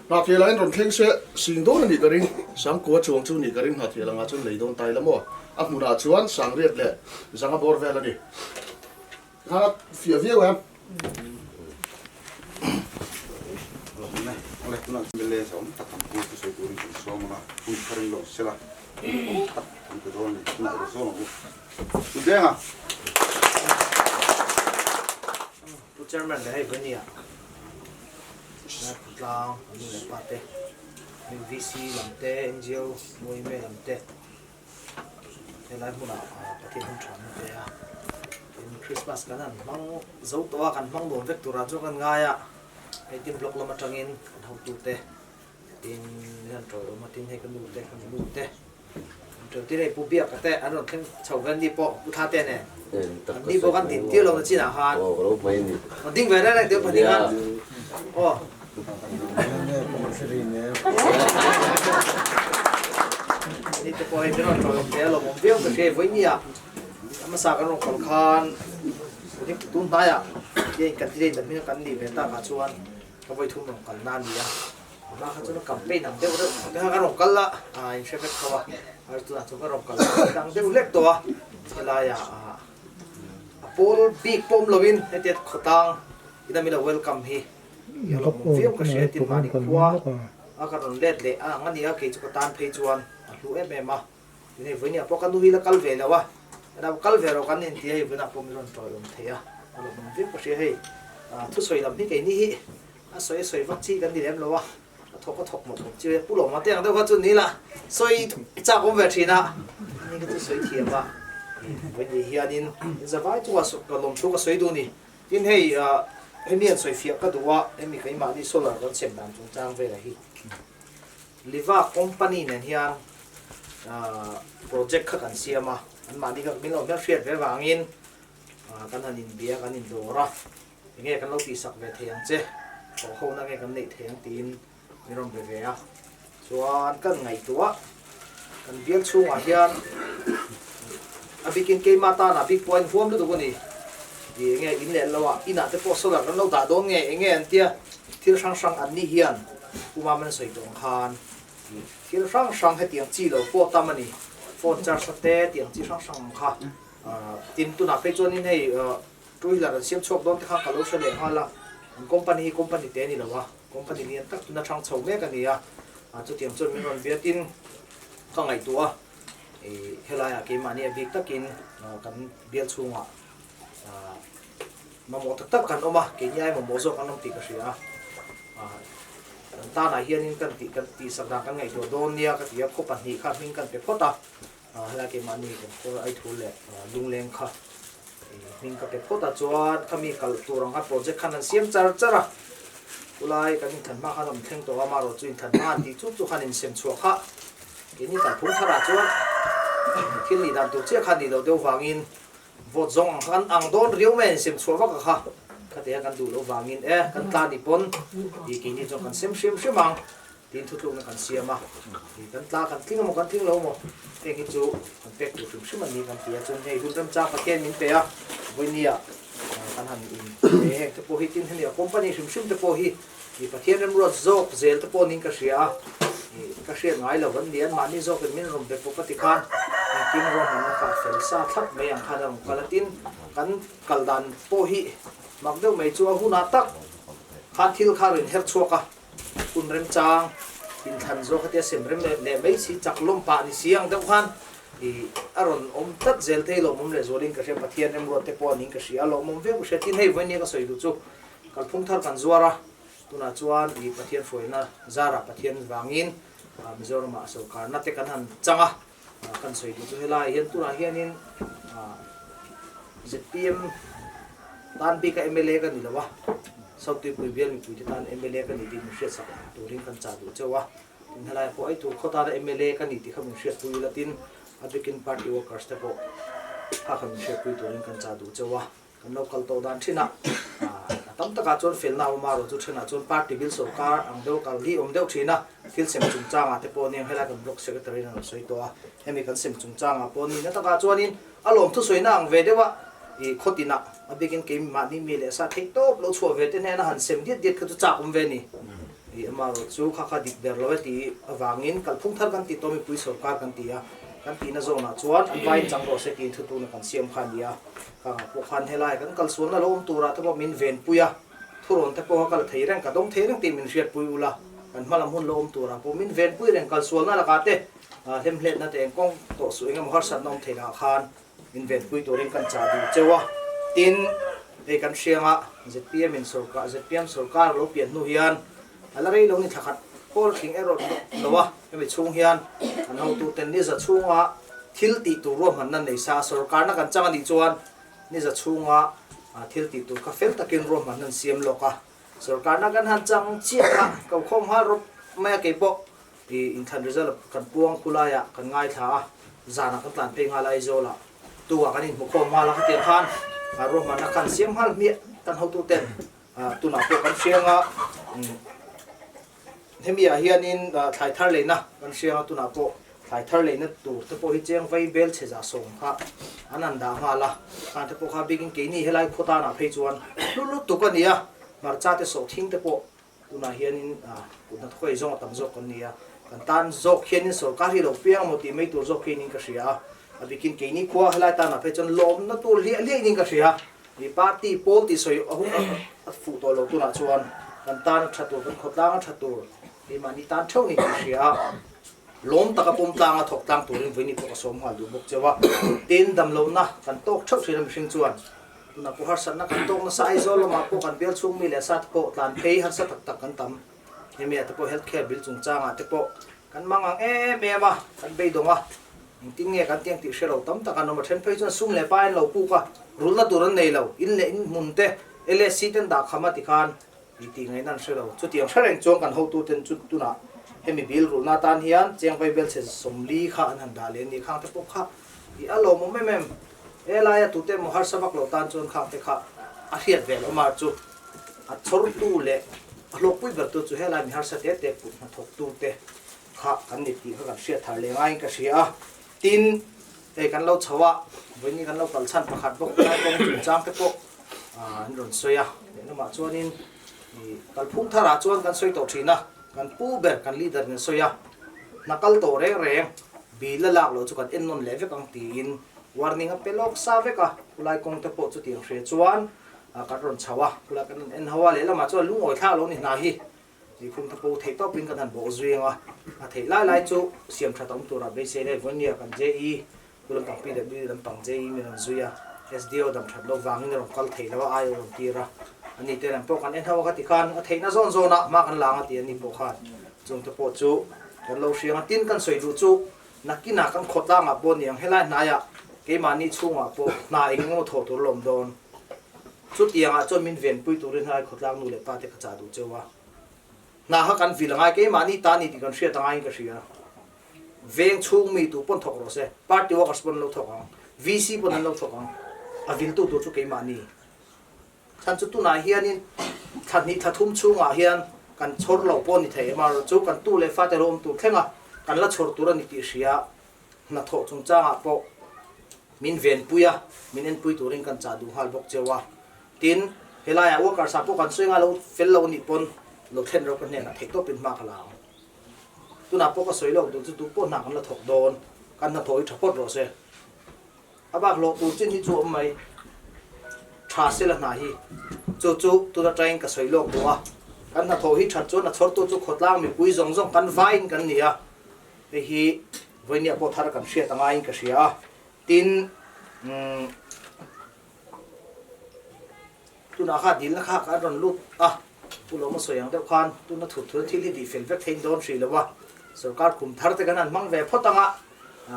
Hnahthel ah in rawn thleng se sing dawn a nih ka ring. Sangkua chuang chu nih ka ring Hnahthel anga chuan lei dawn tai la maw? A hmunah chuan Sangriat leh Zanga bawr vel a ni. Khan a fiah viau em? Awle tunah chuan mla zawm tak kan pu thusawi turin kan sawm ang a, hun thar in lo sela awm tak kan pe dawn a ni. Tunah i va zawm ang u. Tudenga. Pu Chairman leh hei Vania Tlang nu leh pa te VC lam te NGO Muime lam te helai hmunah Pathian hun tha an pe a tin Christmas kan han hmang zo tawh a kan hmang nuam vek turah chuan kan ngai a hei tin block lam atangin kan hotu te Tin min han ṭawih awm a, tin hei ka nu te, ka nu te, an ṭawih tir hei Pu Biaka te an rawn thleng chho ve an ni pawh Pu Thla te nen an ni pawh kan din tir lo na chinah khan an ding ve reng reng tih pahnih khan aw. Ni te pawh hei min rawn ṭawih awm ve a lawmawm viau ka hria vawinia hmasa kan rawn kal khan tun hnaiah candidate an hming a kan nih ve takah chuan Ka vawi thum rawn kalna a ni a, hma kha chuan campaign ang deuh reuh te kha ka rawn kal a, ah in hre vek tho a, har tunah chuan ka rawn kal dang deuh hlek tawh a, helaiah ah a pawl bik pawh awm lovin hetia khawtlang ina min lo welcome hi i lawm awm viau ka hria tin mahni khua a ka rawn let leh a ang a ni a, kei chu ka tan phei chuan a hlu em em a, tin hei vawinia pawh ka nu hi la kal ve lo a, Ram kal ve rawh kan inti hei vunah pawh min rawn tawi awm thei a, a lawm awm viau ka hria hei. Thusawi lam hi keini hi a sawi a sawi vak chi kan ni lem lo a, a thawk a thawk mawp mawp chi Pu Lawma te ang deuh kha chu ni la sawi chak awm ve thin a, ani kha chu sawi thiam a. Vawiin hianin in zavai chungah ka lawmthu ka sawi duh a ni. Tin hei hemi an sawi fiah ka duh a, hemi keimahni solar kan sem dan chungchang velah hi Liva company nen hian project kha kan siam a, anmahni kha min lo hmelhriat ve vangin kan han inbia kan indawr a, enge kan lo tihsak ve thei ang che, thawhhona nge kan neih thei ang tiin min rawn be ve a, chuan kan ngaihtuah kan bial chhungah hian a bikin keimah tana bik pawh a inhuam lutuk a ni, ih enge in leh lo ah inah te pawh solar kan lo dah dawn nge enge an tia thil hrang hrang an nih hian Puma man sawi tawh ang khan ih thil hrang hrang hetiang chi lo pawh tam a ni, phone charge na te tiang chi hrang hrang ang kha tin tunah phei chuanin hei two wheeler an siam chhuak dawn te kha ka lo hre leh nghal a, an company hi company te a ni lo a. Company lian tak tuna thang chho mek a ni a, chutiang chuan min rawn biatin ka ngaihtuah a, helaiah keimahni a bik takin kan bial chhungah mamawh tak tak kan awm a, keini ai mamawh zawk an awm tih ka hria a, kan tanah hianin kan tih kan tihsak dan kan ngaihtuah dawn nia ka ti a, khaw pahnih kha hming kan pe phawt a. Helai keimahni kan kawr ai thu leh lungleng kha hming ka pe phawt a chuan khami kal tur ang kha project khan an siam char char a chulai kan inthan hma khan a awm thleng tawh a amaherawh chu inthan hma an tih chuk chu khan insem chhuah kha keini kalphung tharah chuan thil nih dan tur chiah kha nih loh deuh vangin vote zawng ang kha kan ang dawn riau mai a insem chhuah vak a kha khatia kan duh loh vangin e kan tla ni pawn tih keini chuan kan sem hrim hrim ang. Tin thutlukna kan siam a, ih kan tla kan tling emaw kan tling lo emaw heng hi chu kan pek tur hrim hrim a ni kan ti a, chuan hei hun remchang Pathian min pe a, vawinia kan han in pe heng te pawh hi tin hemi a company hrim hrim te pawh hi ih Pathian remruat zawk zel te pawh niin ka hria a, ih ka hriat ngai lo an ni an mahni zawkin min rawn be pawp a ti khan engkim ruahmanna kha a fel sa thlap mai ang khan a rawn kal a, tin kan kal dan pawh hi mak deuh mai chu a hunah tak khan thil kha a rawn her chhuak a. Hun remchang inthlan zawk hetia sem rem leh mai si chak lawm pah ni si ang deuh khan ih a rawn awm tlat zel thei lawmawm leh zualin ka hria Pathian remruat te pawh a niin ka hria a lawmawm viau ka hria tin hei vawiin nia ka sawi duh chu kalphung thar kan zuar a tunah chuan ih Pathian hruaina zarah Pathian vangin Mizoramah sorkarna te kan han chang a kan sawi duh chu helai hian tunah hianin zpm tan bika mla ka ni lo a South Tuipui bial mipuite tan mla ka ni tih min hriatsak turin kan chah duh cheu a tin helai pawh ei tur khaw tana mla ka ni tih kha min hriatpui ula tin a bikin party workers te pawh kha kha min hriatpui turin kan chah duh cheu a. Kan lo kal tawh dan thin a, a tam takah chuan felna awm a, rawh chu thenah chuan party bil sorkar ang deuh kal hi awm deuh thin a, thil sem chungchangah te pawh nia helai kan block secretary in a lo sawi tawh a, hemi kan sem chungchangah pawh nihna takah chuanin a lawm thusawiina ang ve deuh a, ih khaw tinah a bikin keimahni mi leh sa theih tawp lo chhuah ve te hnena han sem diat diat kha chu chak awm ve a ni. Ih amaherawh chu kha kha dik ber lo e tih avangin kalphung thar kan ti tawh mipui sorkar kan ti a, kan tihna zawnah chuan an vaiin chang rawh se tiin thutuna kan siam kha a ni a. Kangah pawh khan helai kan kalsualna lo awm turah te pawh min venpui a, thurawn te pawh ka la thei reng, ka dawng thei reng tih min hriatpui ula, kan hmalam hun lo awm turah pawh min venpui reng, kalsualna lakah te hlemhletna te engkawng tawh suh engemaw harsatna awm thei lakah khan min venpui turin kan chah duh cheu a. Tin, hei kan hrianga zpm in sorkar, zpm sorkar lo pian hnu hian a la rei lo ni thlakhat pawl thling erawh lo a, hemi chhung hian kan hotuten ni za chhunga thil tih tur ruahmanna nei sa sorkarna kan chang a nih chuan ni za chhunga thil tih tur kha fel takin ruahmanna an siam lawk a, sorkarna kan han chang chiah kha ko khawm nghal rawp mai a keipawh i inthlan result kan puang khulaiah kan ngaithla a, zanah kan tlan phei nghal Aizawlah tuah kan inhmukhawm nghal a khatiang khan ruahmanna khan siam nghal hmiah kan hotuten. Tunah pawh kan hriang a, hemi ah hianin thlai thar leina kan hriang a, tunah pawh thlai thar leina tur te pawh hi cheng vai bel chhe za sawm kha an han dah nghal a, khang te pawh kha bikin keini helai khaw tanah phei chuan hlu lutuk a ni a, hmarcha te sawhthing te pawh tunah hianin kut hnathawk ei zawng a tam zawk kan ni a, kan tan zawk hianin sorkar hi lo piang emaw tih mai tur zawk hianin ka hria a, a bikin keini khua helai tanah phei chuan lawmna tur hliah hliahin ka hria. Ih party pawl tih sawi a hun a fuh tawh lo tunah chuan kan tan a tha tur, kan khawtlang a tha tur keimahni tan theuh ni tih hria a, lawm taka pawm tlang a thawk tlang turin vawiin pawh ka sawm nghal duh bawk cheu a. Tin, damlohna kan tawk theuh thin a mihring chuan tunah pawh harsatna kan tawk nasa Aizawl lamah pawh kan bial chhung mi leh sa te pawh tlan phei harsa tak tak kan tam. Hemi ah te pawh health care bill chungchangah te pawh kan mang ang em em a, kan beidawng a. Engtin nge kan tiang tih hre lo tam tak an awm a, then phei chuan sum leh pai an lo puk a, rulna tur an nei lo, in leh in hmun te LSC ten dah kham a tikhan i tih ngaihna an hre lo. Chutiang hre reng chuan kan hotuten chu tunah hemi bil rulna atan hian cheng vaibel chhe 40 kha an han dah leh a ni. Khang te pawh kha i a lawmawm em em. He laia tute emaw harsa vak lo tan chuan khang te kha a hriat ve loh mar chu a chhawrtu leh a hlawkpui bertu chu helai mi harsa te te kut hnathawktu te kha kan ni tih kha kan hriat thar leh ngaiin ka hria a. Tin, hei kan lo chho a, vawiin kan lo kal chhan pakhat bawk lai kawng chungchang te pawh an rawn sawi a. Lehlamah chuanin kalphung tharah chuan kan sawi tawh thin a, kan pu ber kan leader in a sawi a, hna kal tawh reng reng bil a lak loh chu kan en nawn leh vek ang tiin warning a pe lawk sa vek a. Khulai kawng te pawh chutiang hria chuan kan rawn chho a, khulai kan rawn en ho a, lehlamah chuan lungawi thlak lo ni hna hi. Nikhum te pawh theih tawpin kan han bawh zui ang a, a theih lai lai chu siam that a awm turah beisei lai Vawinia kan JE pu lampang PWD lampang JE min rawn zui a, SDO dam that loh vangin a rawn kal thei lo a, ai a rawn tir a, ani te lam pawh kan en ho a ka ti khan a theihna zawn zawnah hma kan la ang a ti a ni pawh khan chung te pawh chu kan lo hriang a, tin kan sawi duh chu nakinah kan khawtlangah pawh ni ang helai hnaiah keimahni chhungah pawh hna eng emaw thawh tur a lawm dawn. Chutiangah chuan min venpui turin helai khawtlang nu leh pa te ka chah duh cheu a. Hna kha kan vil angai, keimahni ta ni tih kan hriat angaiin ka hria. Veng chhung mi tu pawn thawk rawh se, party workers pawn an lo thawk ang, VC pawn an lo thawk ang, a viltu tur chu keimahni. Chhan chu tunah hianin thla hnih thla thum chhungah hian kan chhawr lo pawh ni thei em a, chu kan tu leh fate lo awm tur thlenga kan la chhawr tur a ni tih hria. Hnathawh chungchangah pawh min venpui a, min enpui turin kan chah duh nghal bawk cheu a. Tin, helaiah workers ah pawh kan sawi nghal lo, fel lo anih pawn lo thlen rawh ka hnenah theih tawpin hma ka la ang. Tunah pawh ka sawi lawk duh chu duh pawh hna kan la thawk dawn, kan hnathawh hi tha phawt rawh se. A bak hlawh tur chin hi chu awm mai, tha sela hna hi chu chu tun atangin ka sawi lawk duh a. Kan hnathawh hi that chuan a chhawrtu chu khawtlang mipui zawng zawng kan vaiin kan ni a. Hei hi vawinia pawh thar kan hriat a ngaiin ka hria a, tin umm tunah kha dilna kha kan rawn lut a, Pu Lawma sawi ang deuh khan tuna thut thul thil hi tih fel vek thein dawn hrih lo a, sorkar kum thar te kan han hmang ve phawt ang a,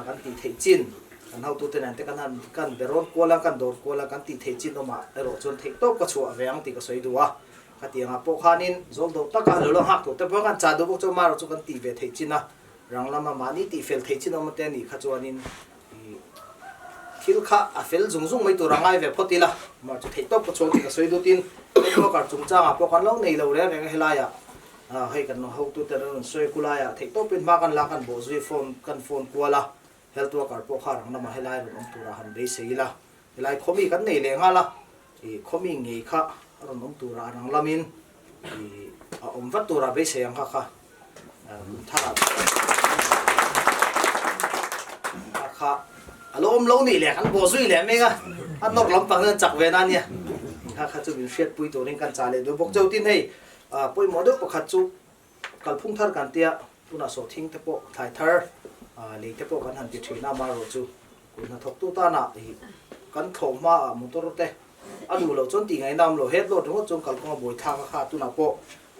kan tih theih chin kan hotute nen te kan han kan be rawn kual a, kan dawr kual a, kan tih theih chin awmah erawh chuan theih tawp ka chhuah ve ang tih ka sawi duh a. Khatiangah pawh khanin zawl dawh taka lo la nghak tur te pawh kan chah duh bawk chuan marawh chu kan tih ve theih chin a, rang lama mahni tih fel theih chin awm te a nih kha chuanin ih thil kha a fel zung zung mai tur a ngai ve phawt ila, mah chu theih tawp ka chhuak tih ka sawi dutin networker chungchangah pawh kan lo nei lo reng reng a helaiah hei kan hotute an rawn sawi kulaiah theih tawpin hma kan la kan bawh zui phone kan phone kual a, health worker pawh kha rang lama helai rawn awm turah han beisei ila, helai khawmi kan nei leh nghal a. I khawmi ngei kha a rawn awm turah a rang lamin i a awm vat turah beisei ang kha kha kum tharah kha kha a lo awm lo nih leh kan bawh zui leh mek a, a nawr lampang hian chak ve na nia kha kha chu min hriatpui turin kan chah leh duh bawk chauh tin hei pawimawh deuh pakhat chu kalphung thar kan tia tunah sawhthing te pawh thlai thar lei te pawh kan han ti thin a amaherawhchu Kut hnathawktu tana i kan thlawh hmaah motor te a duh loh chuan tih ngaihna awm lo. Head load ringawt chuan kalkawng a buai thlak a kha tunah pawh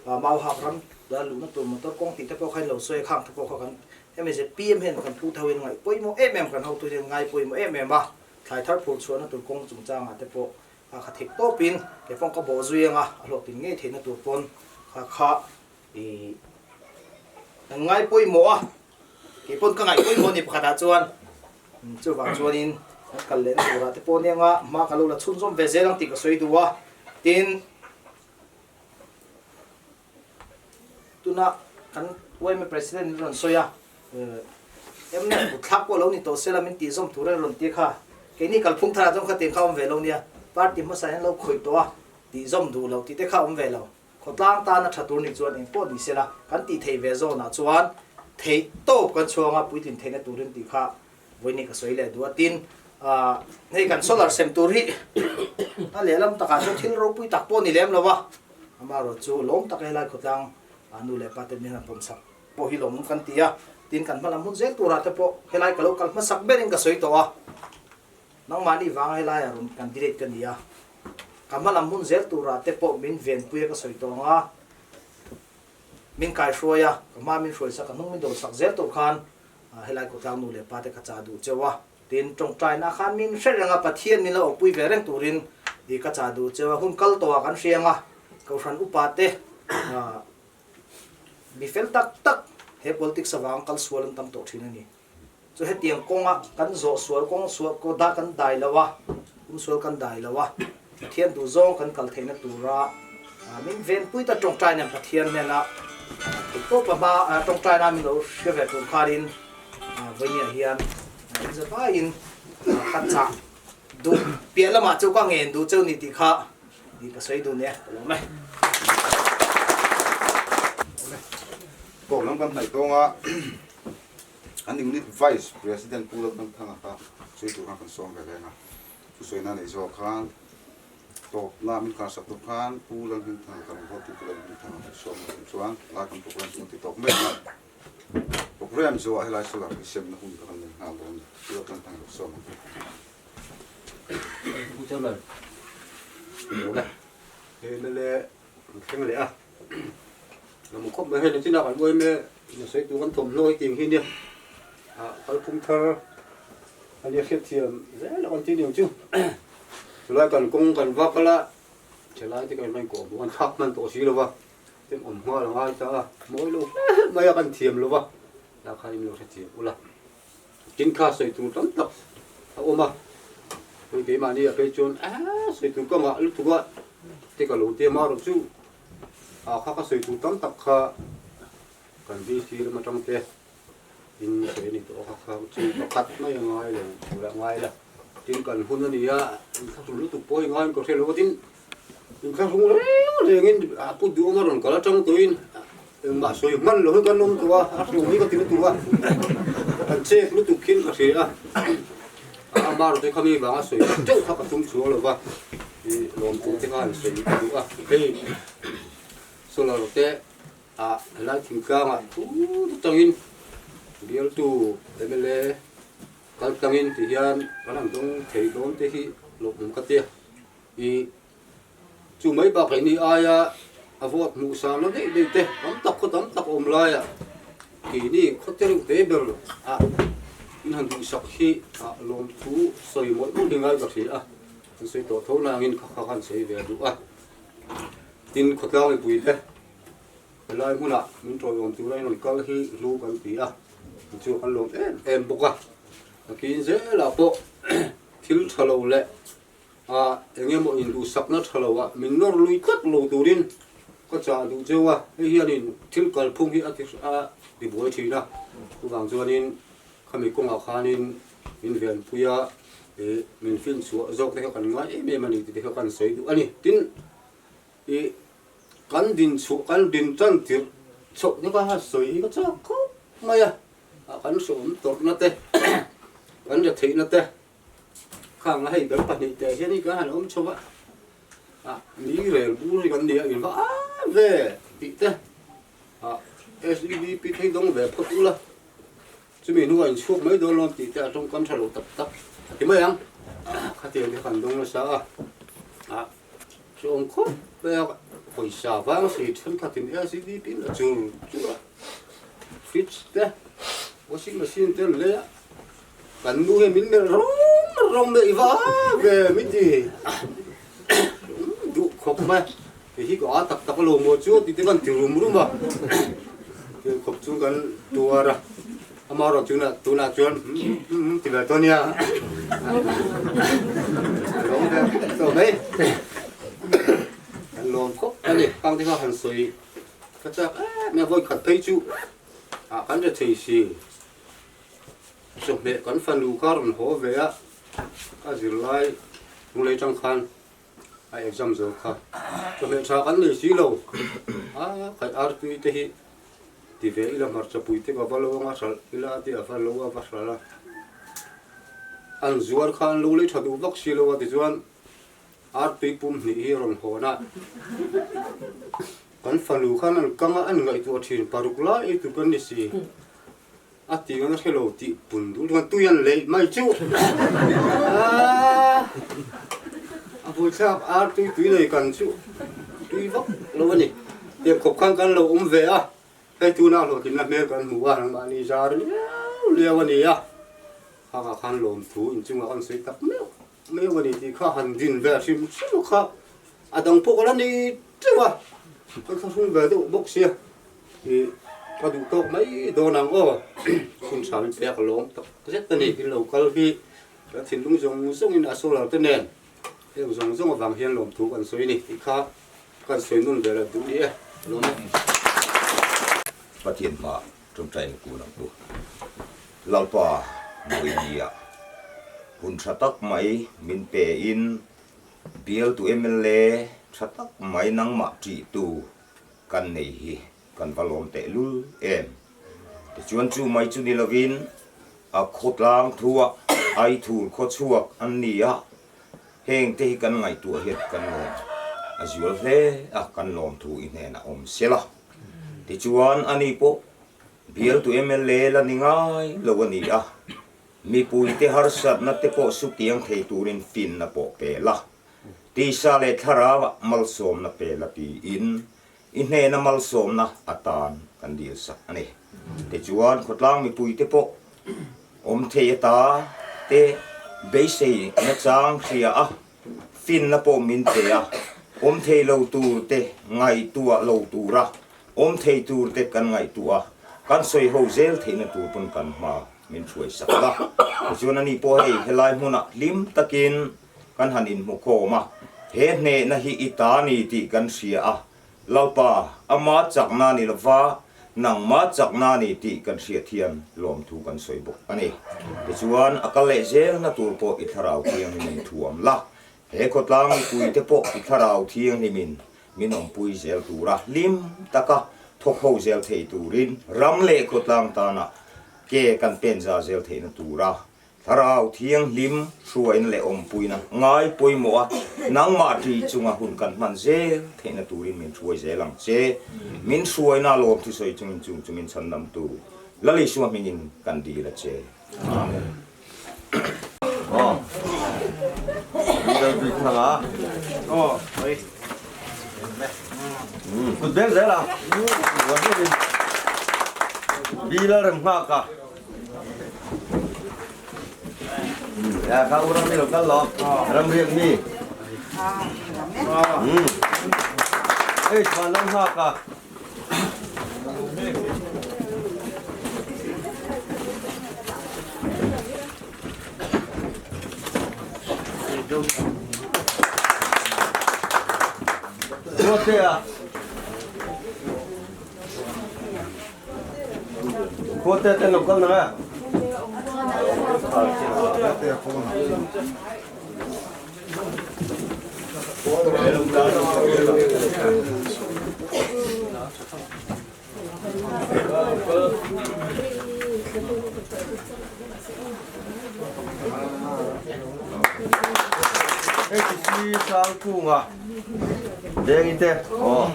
Mauhak ram luhna tur motor kawng tih te pawh kha in lo sawi a, khang te pawh kha kan hemi zpm hian kan pu tho in ngaih pawimawh em em kan hotu hian ngai pawimawh em em a, thlai thar phur chhuahna tur kawng chungchangah te pawh kha kha theih tawpin kei pawh ka bawh zui anga a hlawhtlin ngei theihna tur pawn kha kha i kan ngai pawimawh a, kei pawn ka ngaih pawimawh ni pakhatah chuan chuvang chuanin kan kal lehna turah te pawh nia hma ka lo la chhunzawm ve zel ang tih ka sawi duh a, tin tuna kan yma president in rawn sawi a, mnf kut thlak pawh lo ni tawh sela min tih zawm tur a rawn ti kha, keini kalphung tharah chuan khatiang kha awm ve lo nia, party hmasa hian lo khawih tawh a, tih zawm duh loh tih te kha awm ve lo. Khawtlang tana tha tur nih chuan eng pawh ni sela, kan tih theih ve zawnah chuan theih tawp kan chhuang a, puitlin theihna turin tih kha vawiin ka sawi leh duh a. Tin, hei kan solar sem tur hi a lehlam takah chuan thil ropui tak pawh ni lem lo a, amaherawhchu lawm taka helai khawtlang nu leh pa te min han pawm sak pawh hi lawmawm kan ti a. Tin, kan hmalam hun zel turah te pawh helai ka lo kal hmasak berin ka sawi tawh a. Nangmahni vanga helaiah rawn candidate ka ni a, ka hma lam hun zel turah te pawh min venpui a ka sawi tawh ang a, min kaihruai a, ka hma min hruaisak, ka hnung min dawlsak zel tur khan Helai khawtlang nu leh pa te ka chah duh cheu a, tin tawngtaina khan min hre reng a, Pathian min lo awpui ve reng turin i ka chah duh cheu a, hun kal tawhah kan hriang a, Kohhran upa te mi fel tak tak he politics avang kal sual an tam tawh thin a ni. Chu hetiang kawnga kan zawh sual kawng sual kaw dah kan dai lo a, kum sual kan dai lo a, Pathian duh zawng kan kal theihna tura min venpui ta tawngtai nen Pathian hnena theihtawpa hma tawngtaina min lo hria ve tur khanin vawinia hian in zavaiin ka chah duh piah lamah chu ka ngen duh cheu ni tih kha ka sawi duh nia ka lawm e. Tawp lam kan hnaih tawnga An unit Vice President Pu Lalthangthanga kha sawi tur khan kan sawm ve reng a, thusawi na neih zawh khan tawpna min kar sak tur khan Pu Lalhmingthanga ka rawn vote tu Pu Lalhmingthanga kan sawm a tum chuan lai kan program chu kan ti tawp mai ang a, program zawhah helai solar hi semna hun kha kan nei nghal dawn a ni, Pu Lalthangthanga lo sawm ang. Pu Chairman, Lawm e. Hei mla kan thleng leh a. Lam khawp mai hei nichinah kan uai mai a sawi tur kan thawmhnaw hi tih ang hi nia ah kalphung thar a nia hriatthiam zel a kan tih niang chu chulai kan kawng kan vak a la thalai te kan hman kawh hmuh an thlak hman tawh si lo va tem awm nghal a ngai ta a mawi lo hle mai a kan thiam lo va lah khan in lo hrethiam ula tin kha sawi tur tam tak a awm a hei keimahni ah phei chuan aaa sawi tur ka ngah lutuk a te ka lo tia marawh chu Ah kha ka sawi tur tam tak kha kan VC lam atang te in sawi a ni tawh a kha kha chu pakhat mai a ngai lo tur a ngai la tin kan hun a ni a inthlahrung lutuk pawh hi ngaiin ka hre lo a tin inthlahrung reng rengin a pu duh awm a rawn kal atang tawhin engmah sawi hman lo hi kan awm tawh a a hrung hi ka ti lutuk a kan chek lutuk khin ka hria a amah erawh chu khami vanga sawi teuh kha ka tum chhuang lo va. I lawmtu te khan sawi ka duh a, hei solar te ah helai thingtlangah thu tangin bialtu mla kal tangin ti hian kan han dawng thei dawn te hi lawmawm ka tia. I chu mai bakah ni aia a vote hmuh sangna daih daih te tam tak khaw tam tak awm laiah keini khaw te reuh te ber ah in han duhsak hi ah lawmthu sawi mawlh mawlh hi ngai ka hria a. An sawi tawh tho nangin kha kha khan sawi ve a duh a. Tin, khawtlang mipuite helai hmunah min tawiawm tura in rawn kal hi hlu kan ti a, chu kan lawm em em bawk a. Takin zelah pawh thil tha lo leh a eng emaw induhsakna tha lo ah min nawr lui tlat lo turin ka chah duh cheu a, hei hianin thil kalphung hi a ti a tibuai thin a, chuvang chuanin khami kawngah khanin min venpui a, Ih min finchhuah zawk te kha kan ngai em em a ni tih te kha kan sawi duh a ni. Tin, ih kan din chhuah kan din tan tirh chhoh te kha sawi hi ka chak khawp mai a, ah kan hreawm tawrhna te kan ri theihna te khang a hei kan pahnihte hian hi kan han awm chho a, ah mi rel bur hi kan ni a inva a ve tih te ah SEDP thei dawng ve phawt ula. Chumi hnuah inchhuak mai dawn lawm tih te a tawngkam tha lo tak tak a ti mai ang. Khatiang te kan dawng nasa a, ah hreawm khawp mai a, pawisa vang si thenkhatin LCD pin a chur chur a, fridge te, washing machine te an lei a, kan nu hian min melh rawng rawng mai i va ve min ti duh khawp mai, kei hi ka a tak tak alo maw chu tih te kan ti rum rum a. Thil khawp chu kan tuar a, amaherawh chu tunah chuan ti ve tawh nia. A lawm ve tawh mai. Kan lawm khawp a ni, khang te kha han sawi ka chak em em a, vawi khat phei chu ah kan ri thei si. Chawhmeh kan fanu kha rawn haw ve a, a zirlai hnung lei tang khan a exam zo kha chawhmeh tha kan nei si lo a khaih artui te hi ti ve ila hmarcha pui te ka va lo anga hralh ila a ti a va lo a va hralh a an zuar kha an lo lei tha duh vak si lo a tichuan artui pum hnih hi a rawn hawn a kan fanu khan an kang a an ngaihtuah thin paruk lai ei tur kan ni si. A ti ngan a hre lo tih pun duh chuan tui an leih mai chu a buaithlak ar tui tui nei kan chu tui vak lo a ni. Tiang khawp khan kan lo awm ve a. Hei tuna hlawhtlinna hmel kan hmu a, nangmahni zar liau liau a ni a, khakah khan lawmthu inchungah kan sawi tak meuh meuh a ni tih kha han din ve hrim hrim kha a dang pawh ka la ni teuh a, kan thlahrung ve deuh bawk sia ih ka duh tawk mai dawn ang aw, hun tha min pek lawm tak zet a ni, in lo kal hi kan thinlung zawng zawngin a solar te nen heng zawng zawng avang hian lawmthu kan sawi a ni tih kha. Kan sawi nun ve lo duh ni e, lawm e. Pathian hma tawngtai na kun ang u. Lalpa Mawini ah hun tha tak mai min pe in bialtu mla tha tak mai nangmah tih tu kan nei hi kan va lawm teh lul em. Tichuan chu mai chu ni lovin a khawtlang thu ah Aithur khawchhuak an ni a, Heng te hi kan ngaihtuah hian kan lawm a zual hle a, kan lawm thu i hnenah awm sela. Tichuan ani pawh bialtu mla la ni ngai lo a ni a, mipuite harsatna te pawh sutiang thei turin finna pawh pe la, tisa leh thlarauah malsawmna pe la tiin i hnena malsawmna atan kan dil sak a ni. Tichuan khawtlang mipuite pawh awm thei ata te beisei nachang hria a, finna pawh min pe a, awm thei lo tur te ngaihtuah lo tura awm thei tur te kan ngaihtuah a, kan sawi ho zel theihna tur pawn kan hma min hruai sak la. Tichuan ani pawh hei helai hmunah hlim takin kan han inhmukhawm a, he hnehna hi i ta ni tih kan hria a, Lalpa, ama chakna ni lova nangma chakna ni tih kan hriat hian lawmthu kan sawi bawk a ni. Tichuan, a kal leh zelna tur pawh i Thlarau Thianghlimin thuam la, he khawtlang mipuite pawh i Thlarau Thianghlimin min awmpui zel tura hlim taka thawk ho zel thei turin ram leh khawtlang tana ke kan pen za zel theihna tura Thlarau Thianghlim hruaina leh awmpuina ngai pawimawh a, nangmah ṭi chunga hun kan hman zel theihna turin min hruai zel ang che. Min hruaina lawm thusawi chungin chung chu min chhandamtu Lal Isua hmingin kan dil a che. Amen. Aw. Leader bik thang a. Aw. Oi. Kut beng zel ang. Bila rem nghak a. Ya kha u ram mi lo kal lo. Ram riak mi. Ei chhuan lam nghak a. Ruatea. Khuate ten lo kal nang a. Hei ti si sang kunga deng ite. Oh.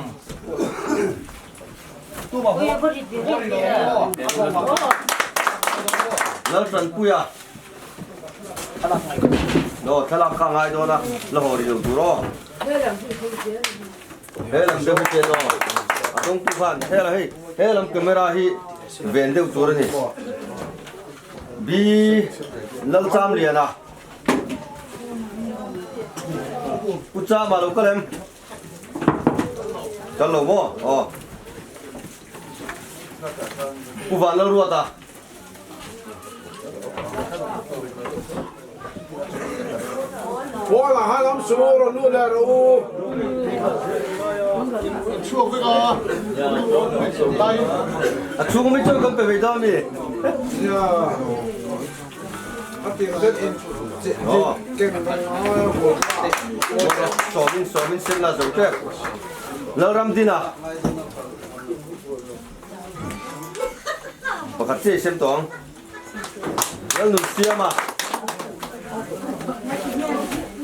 Laltanpuia No thlalak kha ngai dawn a la haw ri lo tur aw he lam deuh hi chen aw a tawngtu khan he la hei he lam camera hi ven deuh tur a ni B Lalchamliana Pu Chama lo kal em Kal lo maw? Aw. Pu Van lo ruat a. Paula ha lam su ro nu le ro u. Chuak vek a. Lai. A chung mi chu kan pe ve dawn mi. Ya. A tir zet in Sawmin sawmin sen la zo tep. Lalram dina. Pakhat chiah i sem tawh ang. Lalnun siama.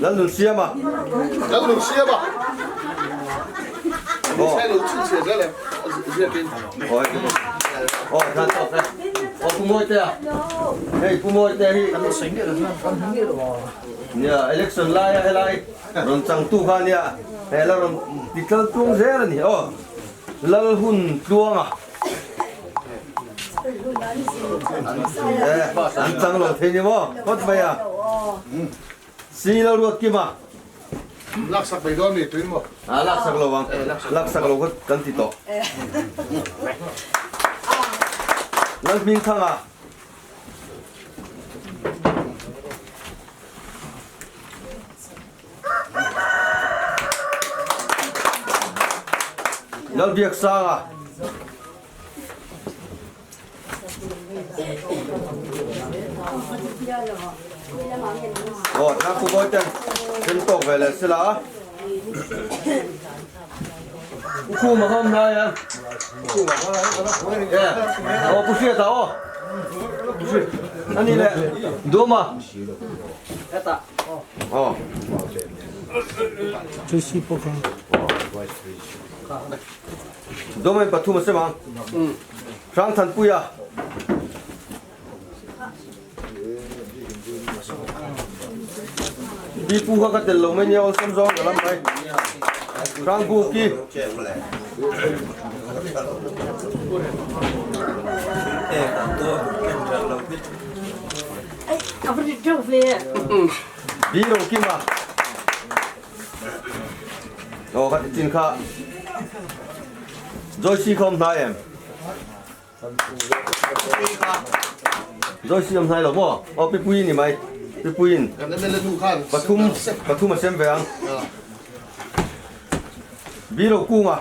Lalnun siama. Lalnun siama. Oh. Oh, tha tawk e. Oh, Pu Mawitea. Hei, Pu Mawitea hi. Nia, election laia helai rawn changtu kha nia. He la rawn ti tlal tlung zel a ni. Oh, Lal hun tluanga. An chang lo thei ni maw? Phawt mai a. Si lo ruat kim a. Laksak mai dawn mi tuin maw? A laksak lo ang. Laksak lo kha kan ti tawh. Lalhmingthanga. Lalbiaksanga. Aw, tlang pu bawi ten sen tawk ve leh sila a. Pu Khuma kha awm hnai a. Aw, Pu Hriata aw. Ani leh Duama. Aw. Tracy pawh kha. Domain pathum a sem ang. Hrangthanpuia. Pipu kha ka tel lo mai nia awlsam zawng ka lam mai. Hrangbuki. Bi Rokima. Aw ka ti chin kha Joyce kha awm hnai em? Joyce awm hnai lo maw? Aw Pipuii ni mai. Pipuiin pathum pathum a sem ve ang. Biro kunga.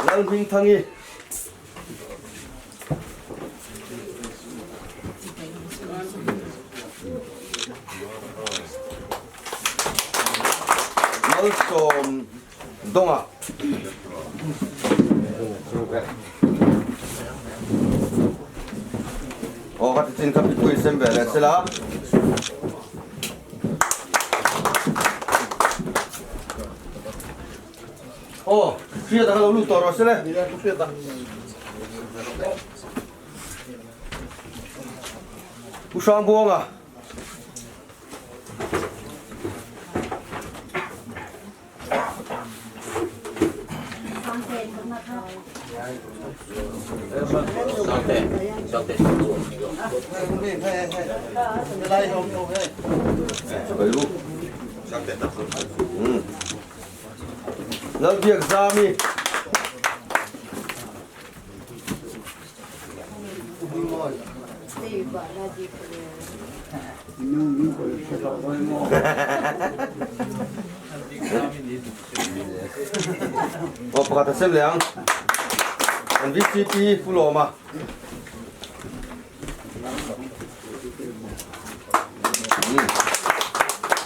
Lalhmingthangi. Malsawm Dawnga. Aw ka ti chin kha pipui sem ve leh sela. Aw, hriat a lo lut tawh rawh sele. Pu Hrangbuanga. Lalbiakzami. Aw pakhat a sem leh ang. Kan VCP Pu Lawma.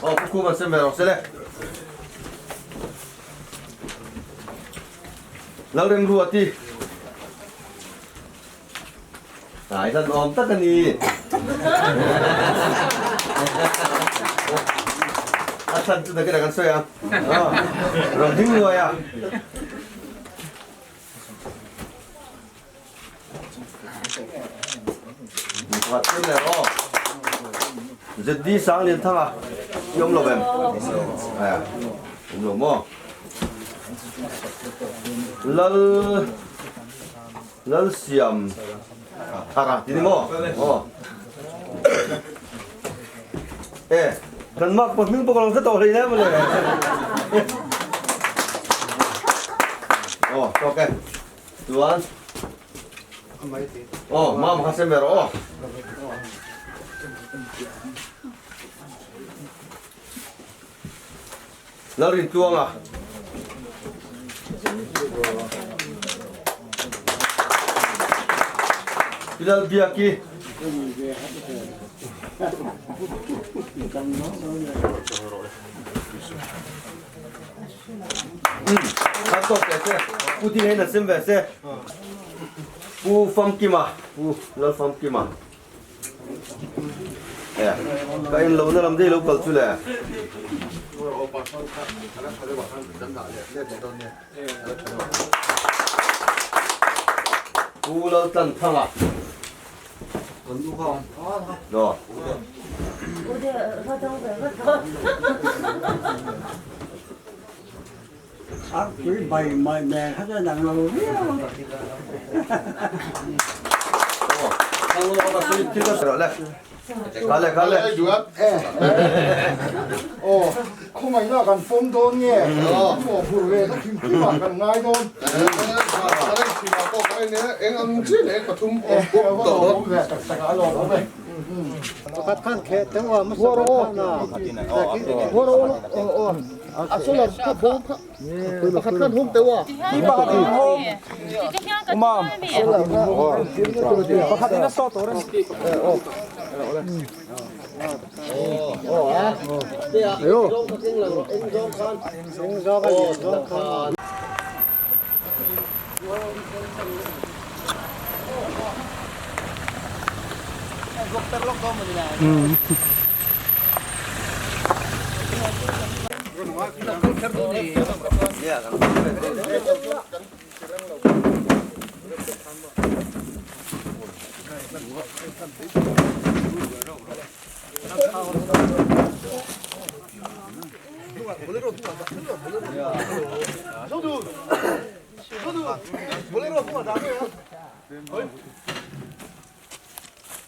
Aw Pu Khuma sem ve rawh se le. Lalremruati. Ai hlan awm tak a ni. A chhan chu nakin ah kan sawi ang. Rawn ding luai a. Pakhat chen leh aw. ZD Sanglianthanga i awm lo em? Awm lo maw? Lal Lalsiam Thara ti ni maw? Aw. E, kan mak pa hming pawh ka lo hre tawh hlei hle mawle. Aw, tawk e. Chuan Aw, mama kha sem ve rawh aw. Lalrintluanga. Pi Lalbiaki. Kan tawk ve se. Pu Ding hian a sem ve se. Pu Famkima, Pu Lalfamkima. Ka en lo na lam dei lo kal chu le. Pu Laltlanthanga. No. Arpui bai mai nen kha chuan ang lo viau a. Aw, khawngaihna kan pawm dawn nge? Maw phur ve na hrim hrim ah kan ngai dawn. Eng ang chiah leh eng pathum awm bawk tawh dawn. Ve tak tak a lawm awm e. Pakhat khan kheh teuh a, hmasa ber khan a. A solar kha bawm kha pakhat khan hawng teuh a. Umam. Pakhat in a saw tur a ni.